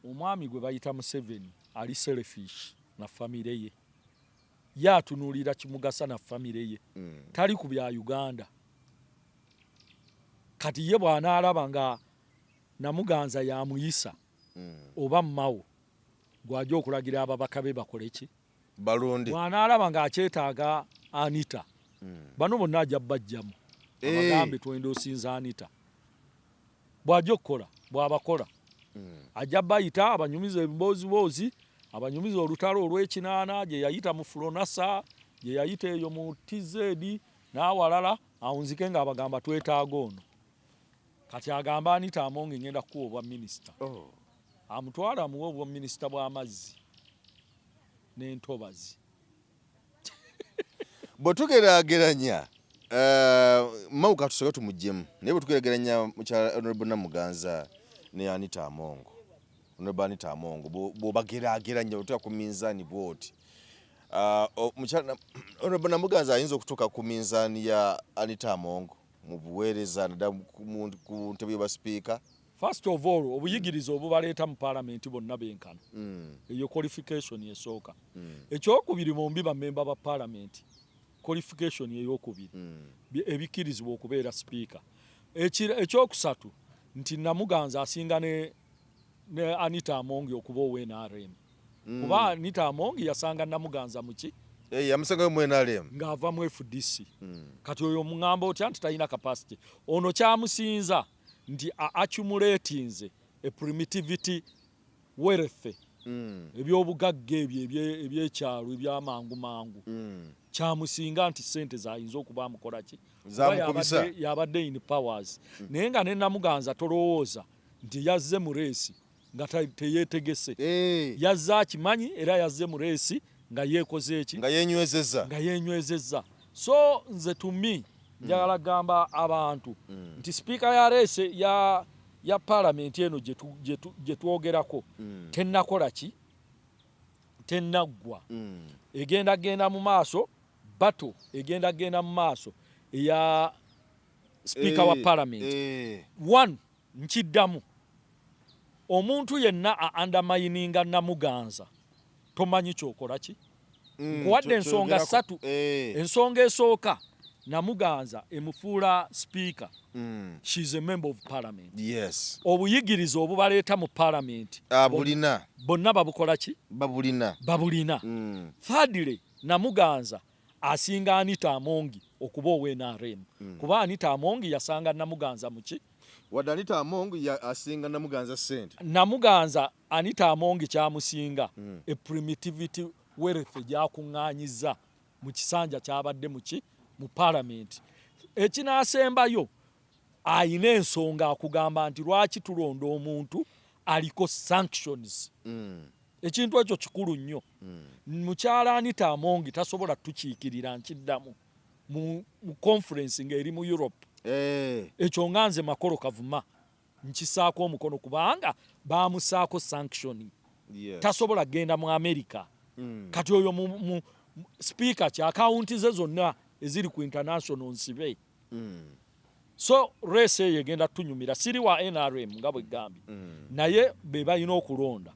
Omwami gwe bayita Museveni ali selfish na famire ye. Ye atunuulira kimugasa na famire ye. Tali ku bya Uganda. Kati ye bw'anaalaba nga Namuganza yamuyisa oba Mao gw'ajja okulagira ababaka be bakole ki? Balonde. Bw'anaalaba ng'akyetaaga Anita, bano bonna ajja bajjamu. Abagambe twenda osinza Anita. Bw'ajja okukola, bw'abakola. Ajja bayita abanyumiza emboozimboozi, abanyumiza olutalo olw'ekinaana gye yayita mu Fronasa, gye yayita eyo mu TZ n'awalala, awunzike ng'abagamba twetaaga ono. Kati agamba Anita Among ngenda kukuwa obwa minisita. Amutwala amuwe obwa minisita bw'amazzi n'entobazi. Bwe tugeraageranya Mao katusooke tumuggyemu, naye bwe tugeraageranya mukyala Honorable Namuganza ne Anita Among, Honorable Anita Among, bw'obageraageranya otuuka ku minzaani bw'oti, mukyala Honorable Namuganza ayinza okutuuka ku minzaani ya Anita Among mu buweereza naddala ku ntebe y'obwa sipiika. First of all, obuyigirize obubaleeta mu paalamenti bonna benkana. Eyo qualification esooka. Ekyokubiri bombi bammemba ba paalamenti. Qualification eyokubiri. Ebikkirizibwa okubeera sipiika. Ekyokusatu nti Namuganza asinga ne Anita Among okuba owa NRM. Kuba Anita Among yasanga Namuganza muki? Yamusangayo mu NRM. Ng'ava mu FDC. Kati oyo omuŋŋamba otya nti talina capacity. Ono kyamusinza nti accumulatinze a primitivity wealth. Ebyobugagga ebyo ebyekyalo ebyamangu mangu kyamusinga nti sente zayinza okuba amukola ki. Zamukubisa. Yabadde in powers. Naye nga ne Namuganza tolowooza nti yazze mu race nga teyetegese. Yazze akimanyi era yazze mu race nga yeekoze eki? Nga yenywezezza. Nga yenywezezza. So nze to me njagala gamba abantu nti sipiika ya race ya parliament eno gye twogerako tennakola ki? Tennaggwa. Egenda genda mu maaso, battle egenda genda mu maaso eya sipiika wa parliament. One, nkiddamu, omuntu yenna a undermininga Namuganza tomanyi kyokola ki? Nkuwadde ensonga ssatu. Ensonga esooka, Namuganza emufuula sipiika. She is a member of parliament. Obuyigirize obubaleeta mu parliament Abulina. bonna babukola ki? Babulina. Babulina. Thirdly, Namuganza asinga Anita Amongi okuba owa NRM. Kuba Anita Amongi yasanga Namuganza muki? Wadde Anita Amongi asinga Namuganza ssente. Namuganza Anita Amongi kyamusinga e primitivity wealth gyakuŋŋaanyiza mu kisanja kyabadde muki mu parliament. Ekinaasembayo, ayina ensonga akugamba nti lwaki tulonda omuntu aliko sanctions. Ekintu ekyo kikulu nnyo. Mukyala Anita Amongi tasobola tukiikirira, nkiddamu, mu conference ng'eri mu Europe. Ekyo nga nze Makolo Kavuma nkisaako omukono kubanga bamusaako sanction. Tasobola kugenda mu America. Kati oyo mu speaker ki akawunti ze zonna eziri ku international nsibe. So race eyo egenda tunyumira. Siri wa NRM nga bwe gambye, naye be balina okulonda.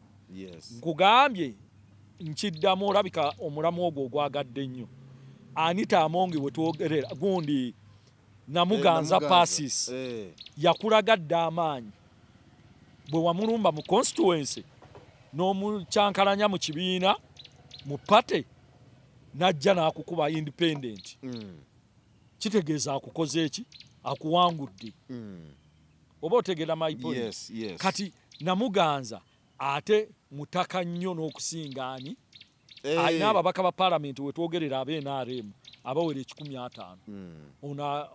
Nkugambye, nkiddamu, olabika omulamu ogwo ogwagadde nnyo. Anita Amongi we twogerera gundi Namuganza. Namuganza. Persis yakulaga dda amaanyi bwe wamulumba mu constituency n'omukyankalanya mu kibiina mu party, n'ajja n'akukuba independent. Kitegeeza akukoze eki? Akuwangudde. Oba otegeera my point? Yes. Kati Namuganza ate mutaka nnyo n'okusinga ani? Alina ababaka ba paalamenti wetwogerera aba NRM abawera 150.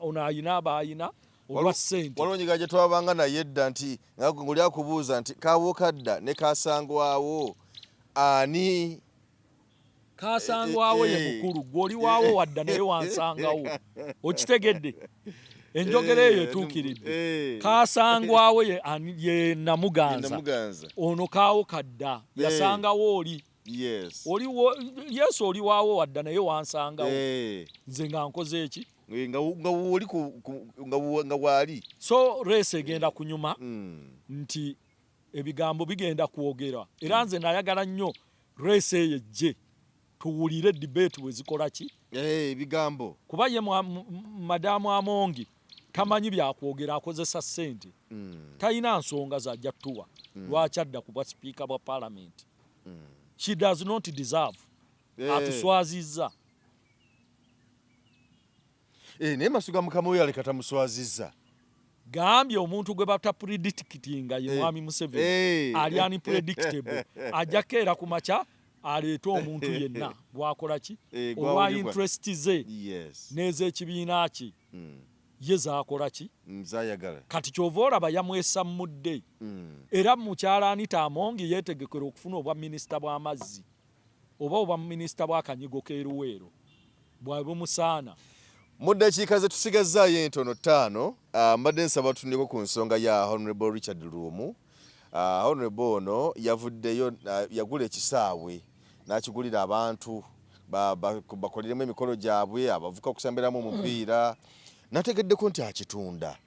Ono ayina abaayina olwa ssente. Waliwo nyiga gye twabanga naye edda nti nga ng'oli akubuuza nti kaawo kadda ne kasangwawo ani? Kasangwawo ye mukulu gwe oli waawo wadda naye wansangawo. Okitegedde enjogera eyo etuukiridde? Kasangwawo ye, ye Namuganza. Namuganza. Ono kaawo kadda yasangawo oli. Oli yesu oli waawo wadda naye wansangawo. Nze nga nkoze eki? Nga woli nga waali. So race egenda kunyuma nti ebigambo bigenda kwogera era nze nayagala nnyo race eyo ejje tuwulire debate bwe zikola ki. Ebigambo. Kuba ye madamu Amongi tamanyi byakwogera, akozesa ssente. Talina nsonga zajja tuwa lwaki adda ku bwa sipiika bwa parliament. She does not deserve. Atuswazizza. Naye Masuga mukama we yaleka tamuswazizza. Gambye omuntu gwe batapredictinga ye mwami Museveni. Ali unpredictable. Ajja keera ku makya aleete omuntu yenna gwakola ki olwa Gwawulibwa. interest ze n'ez'ekibiina ki ye zaakola ki. Zayagala. Kati kyova olaba yamwesammudde. Era mukyala Anita Amongi yeetegekera okufuna obwa minisita bw'amazzi oba obwa minisita bw'akanyigo k'eruweero bwe bumusaana. Mu ddakiika ze tusigazzaayo entono 5, mbadde nsaba tutundeko ku nsonga ya Honorable Richard Luumu. Honorable ono yavuddeyo, yagula ekisaawe n'akigulira abantu bakoleremu emikolo gyabwe, abavuka okusambiramu omupiira. Nategeddeko nti akitunda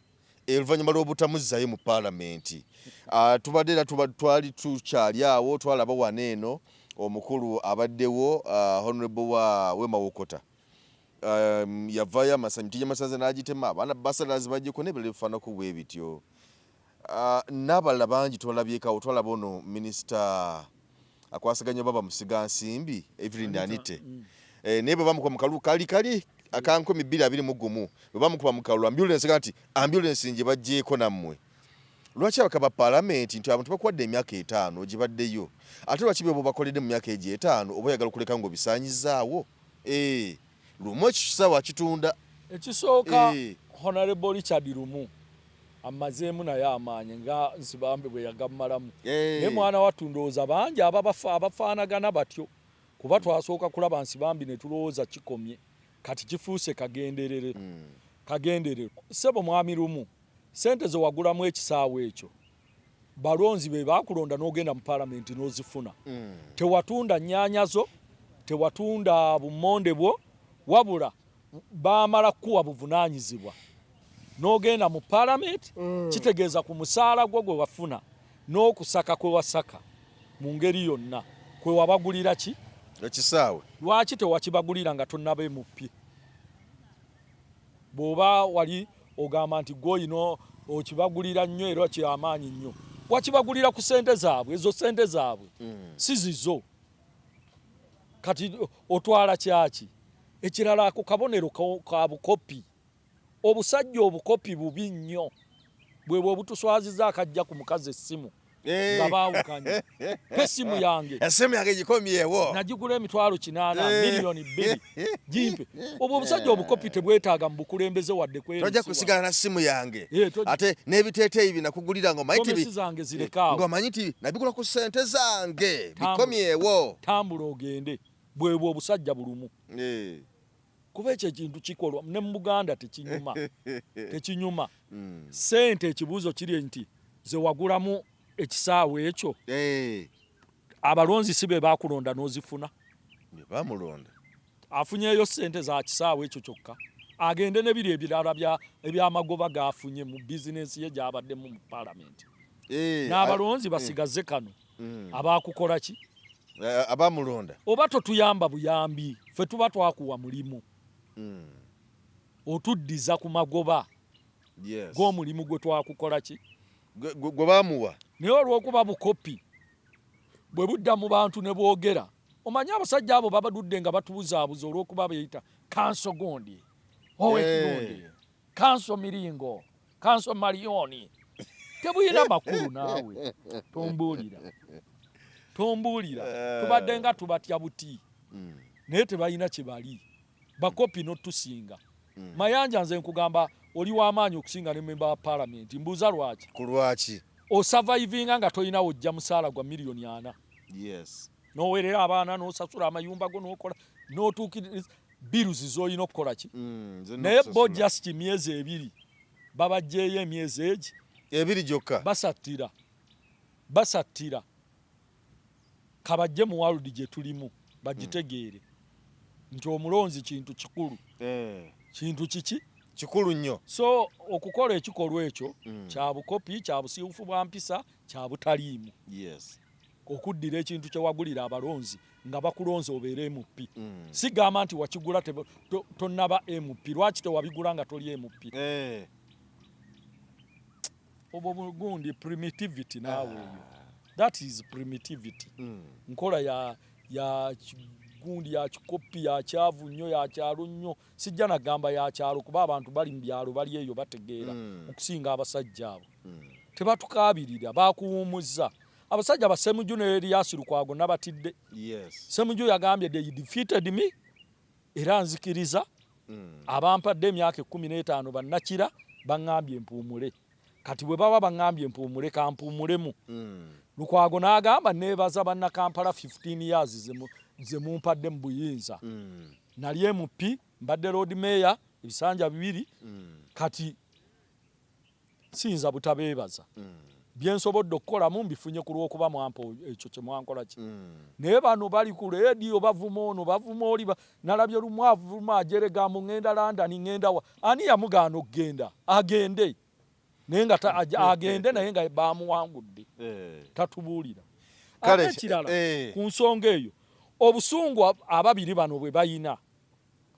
oluvannyuma lw'obutamuzzayo mu paalamenti. Tubadde era twali tukyali awo, twalaba wano eno omukulu abaddewo, honorable wa Wemawokota, yavaayo amasanyu tijamasanze n'agitema abaana basalazi bagiko n'ebirala ebifaanako bwe bityo. N'abalala bangi twalabyekawo. Twalaba ono minisita akwasaganya baba Musigansimbi Evelyn Anite. Naye bwe bamukuba mu kalulu kali kali aka 2021, bwe bamukuba mu kalulu ambulance ga nti ambulance nje baggyeeko nammwe. Lwaki abaka ba palamenti nti abantu bakuwadde emyaka 5 ogibaddeyo, ate lwaki byoba obakoledde mu myaka egyo 5 oba oyagala okuleka ng'obisaanyizaawo? Lumu ekisaawe akitunda. Ekisooka, Honorable Richard Lumu amazeemu naye amaanyi nga Nsibambi bwe yagammalamu. Naye mwana wattu ndowooza bangi abafaanagana batyo, kuba twasooka kulaba Nsibambi ne tulowooza kikomye, kati kifuuse kagenderere. Kagenderere. Ssebo Mwami Lumu, ssente ze wagulamu ekisaawe ekyo balonzi be baakulonda n'ogenda mu palamenti n'ozifuna. Tewatunda nnyaanya zo, tewatunda bummonde bwo, wabula baamala kukuwa buvunaanyizibwa n'ogenda mu palamenti. Kitegeeza ku musaala gwo gwe wafuna n'okusaka kwe wasaka mu ngeri yonna kwe wabagulira ki ekisaawe. Lwaki tewakibagulira nga tonnaba MP? Bw'oba wali ogamba nti gwe olina okibagulira nnyo era kyamaanyi nnyo, wakibagulira ku ssente zaabwe, ezo ssente zaabwe si zizo. Kati otwala kyaki? Ekirala, ako kabonero ka bukopi. Obusajja obukopi bubi nnyo, bwe obutuswaziza akajja ku mukazi essimu nga baawukanye. Essimu yange, essimu yange gikomyewo, nagigula 800,000, 2 miliyoni gimpe. Obwo obusajja obukopi tebwetaaga mu bukulembeze wadde. Tojja kusigala na ssimu yange, ate n'ebiteeteeyi binakugulira ng'omanyi zange zirekaawo, ng'omanyi nti nabigula ku ssente zange, bikomyewo. Tambula ogende. Bwebwo obusajja bulumu, kuba ekyo ekintu kikolwa ne mu Buganda tekinyuma, tekinyuma. Ssente, ekibuuzo kiri nti ze wagulamu ekisaawe ekyo, abalonzi si be bakulonda n'ozifuna? Bamulonda. Afunyeeyo ssente za kisaawe ekyo kyokka, agende ne biri ebirala ebyamagoba g'afunye mu bizinensi ye gy'abaddemu mu paalamenti, n'abalonzi basigaze kano abakukola ki? Abamulonda. Oba totuyamba buyambi, ffe tuba twakuwa mulimu, otuddiza ku magoba g'omulimu gwe twakukola ki? Gwe bamuwa. Naye olw'okuba bukopi bwe budda mu bantu ne boogera, omanyi abasajja abo babadudde nga batubuzaabuza olw'okuba beeyita kanso gundi, owekirundi, kanso miringo, kanso maliyoni, tebuyina makulu. Naawe tombuulira, tombuulira. Tubadde nga tubatya buti, naye tebalina kye bali, bakopi n'otusinga. Mayanja, nze nkugamba oli w'amaanyi okusinga ne memba wa paalamenti. Mbuuza lwaki? Ku lwaki? Osurvivinga nga tolina wojja musaala gwa 4 miliyoni n'owerera abaana, n'osasula amayumba go, n'okola, n'otuukiriza bills z'olina okukola ki. Naye bo just myezi 2 babajjeeyo, emyezi egi 2 gyokka. Basattira, basattira. Kabajje mu world gye tulimu bagitegeere nti omulonzi kintu kikulu. Kintu kiki? Kikulu nnyo. So okukola ekikolwa ekyo kya bukopi, kya busiiwufu bwa mpisa, kya butaliimu. Okuddira ekintu kye wagulira abalonzi nga bakulonze obeere MP, sigamba nti wakigula tonnaba MP, lwaki tewabigula nga toli MP? Obwo bugundi primitivity naawe eyo, that is primitivity. Nkola ya kigundi, ya kikopi, ya kyavu nnyo, ya kyalo nnyo. Sijja nagamba ya kyalo kuba abantu bali mu byalo bali eyo bategeera okusinga abasajja abo. Tebatukaabirira, bakuwumuzza. Abasajja ba Semuju ne Erias Lukwago nabatidde. Semuju yagambye, "They defeated me, era nzikiriza abampadde emyaka 15 bannakira baŋŋambye mpuumule. Kati bwe baba baŋŋambye mpuumule, kampuumulemu." Lukwago n'agamba, "Neebaza bannakampala 15 years ze mumpadde mu buyinza. Nali MP, mbadde Lord Mayor ebisanja 2, kati siyinza butabeebaza. Byensobodde okukolamu mbifunye ku lw'okuba mwampa ekyo kye mwankola ki." Naye bano bali ku leediyo bavuma ono, bavuma oli. Nalabye lumu avuma ajerega mbu ŋŋenda London, ŋŋenda wa. Ani yamugaana okugenda? Agende, naye nga agende naye nga bamuwangudde. Tatubuulira. Kale, Ate ekirala ku nsonga eyo, obusungu ababiri bano bwe bayina,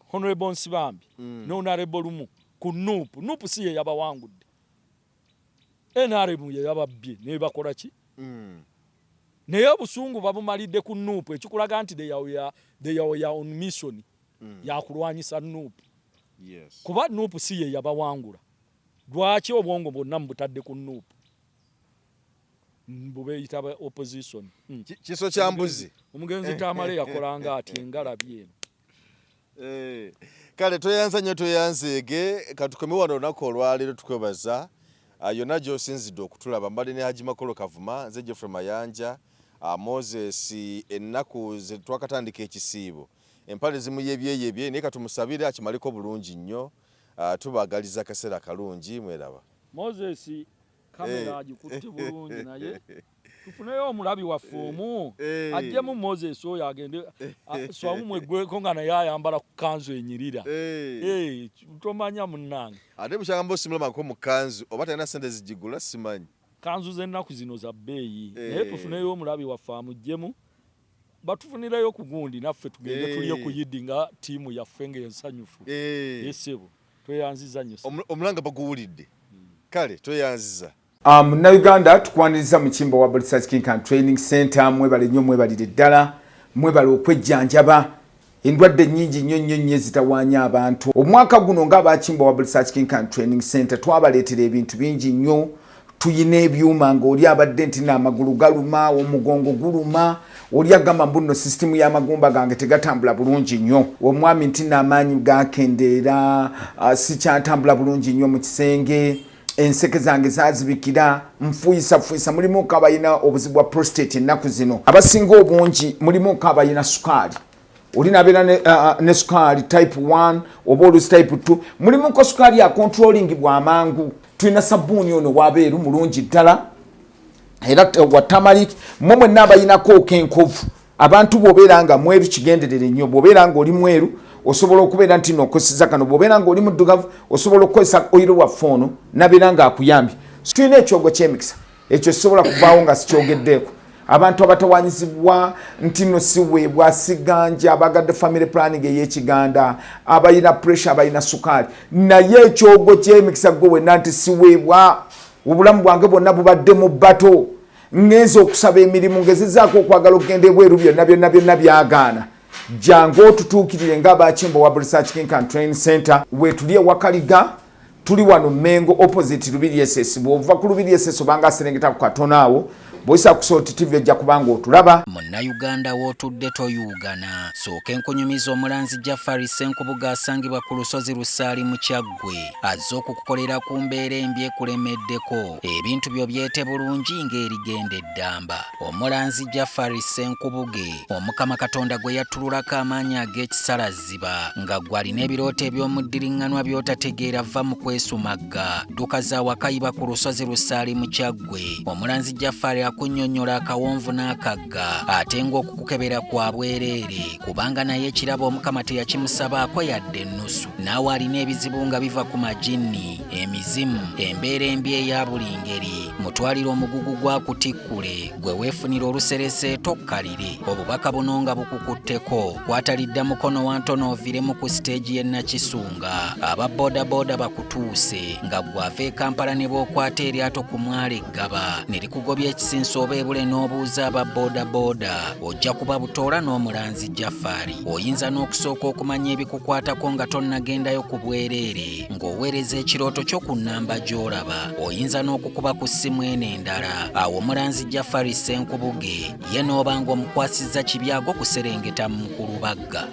Honorable Nsibambi ne Honorable Lumu, ku NUP, NUP si ye yabawangudde, NRM ye yababbye nebakola ki? Naye obusungu babumalidde ku NUP, ekikulaga nti they are on mission yakulwanyisa NUP. Kuba NUP si ye yabawangula, lwaki obwongo bwonna mubutadde ku NUP? Mbu beeyita ba opposition. Kiso kya mbuzi. Omugenzi Tamale yakolanga ati engalabi eno. Kale tweyanza nnyo tweyanzeege katukome wano olunaku olwaleero tukwebaza yonna gy'osinzidde okutulaba. Mbadde ne Haji Makolo Kavuma, nze Geoffrey Mayanja, Moses ennaku ze twakatandika ekisiibo empale zimuyebyeyebye naye katumusabire akimaleko bulungi nnyo. Tubaagaliza akaseera kalungi mweraba. Moses kamera agikutte bulungi naye tufuneyo omulabi waffe omu ajjemu Moses oyo agende swawumu eggweko nga naye ayambala ku kanzu enyirira. Tomanya munnange. Ate bukyagamba osimulabako mu kanzu oba talina ssente zigigula simanyi. Kanzu z'ennaku zino za bbeeyi naye tufuneyo omulabi waffe amuggyemu batufunireyo ku gundi naffe tugende tulye ku yidi nga ttiimu yaffe ng'ensanyufu. Ssebo tweyanziza nnyo. Omulanga baguwulidde. Kale tweyanziza. Munnayuganda tukwaniriza mu Kimbo wa Research Clinic and Training Center. Mwebale nnyo, mwebalire ddala, mwebale okwejjanjaba endwadde nnyingi nnyo nnyo nnyo ezitawaanya abantu. Omwaka guno ng'aba Kimbo wa Research Clinic and Training Center twabaleetera ebintu bingi nnyo. Tuyina ebyuma ng'oli abadde nti n'amagulu galuma, omugongo guluma, oli agamba mbu nno sisitimu y'amagumba gange tegatambula bulungi nnyo, omwami nti n'amaanyi gakendeera, sikyatambula bulungi nnyo mu kisenge, enseke zange zazibikira, nfuyisafuuyisa. Mulimuko abalina obuzibu bwa prostate ennaku zino abasinga obungi, mulimuko abalina sukaali, oli nabeera ne sukaali type 1 oba olusi type 2, mulimuko sukaali acontrolling bwamangu. Tulina sabbuuni ono wabeeru mulungi ddala era wa turmeric. Mmwe mwenna abayinako okenkovu, abantu bw'obeera nga mweru kigenderere nnyo, bw'obeera nga oli mweru osobola okubeera nti nokozesa kano, bw'obeera nga oli muddugavu osobola okukozesa oil waffe ono nabeera nga akuyambye. Tulina ekyogo ky'emikisa, ekyo kisobola kuvaawo nga sikyogeddeeko. Abantu abatawanyizibwa nti no siweebwa siganja, abagadde family planning ey'ekiganda, abalina pressure, abalina sukaali, naye ekyogo ky'emikisa gwe wenna nti siweebwa, obulamu bwange bwonna bubadde mu bato, ngenza okusaba emirimu, ngezezaako okwagala okugenda ebweru, byonna byonna byonna byagaana, jangu otutuukirire ng'abakimbo wa Research Clinic and Training Center. Weetuli ewakaliga, tuli wano Mengo opposite Lubiri SS. Bw'ova ku Lubiri SS obanga aserengeta ku katono awo, bw'oyisa ku Salt TV ojja kubanga otulaba. Munnayuganda w'otudde toyuugana, sooka enkunyumiza omulanzi Jafari Ssenkubuga asangibwa ku lusozi Lusaali mu Kyaggwe azze okukukolera ku mbeera embi ekulemeddeko, ebintu byo byete bulungi ng'erigenda eddamba. Omulanzi Jafari Ssenkubuge Omukama Katonda gwe yattululako amaanyi ag'ekisalaziba nga gwe alina ebirooto eby'omuddiriŋŋanwa by'otategeera, va mu kwesumagga, dduka za wakayiba ku lusozi Lusaali mu Kyaggwe. Omulanzi Jafari akunnyonnyola akawonvu n'akagga ate ng'okukukebera kwa bwereere kubanga naye ekirabo Omukama teyakimusabaako yadde ennusu. Naawe alina ebizibu nga biva ku majinni, emizimu, embeera embi eya buli ngeri, mutwalire omugugu gwa kutikkule gwe weefunira oluserese tokkalire. Obubaka buno nga bukukutteko, kwatalidda mukono wa ntono oviremu ku siteegi y'e Nakisunga. Aba boodabooda bakutuuse nga ggwe ava e Kampala ne bw'okwata eryato ku mwalo eggaba ne likugobya ekisinso oba ebule n'obuuza aba boodabooda ojja kuba butoola n'omulanzi Jafari. Oyinza n'okusooka okumanya ebikukwatako nga tonnagendayo ku bwereere ng'oweereza ekirooto kyo ku nnamba gy'olaba. Oyinza n'okukuba ku ssimu eno endala awo omulanzi Jafari Ssenkubuge ye n'oba ng'omukwasizza kibyago kuserengeta mu Mukulubagga.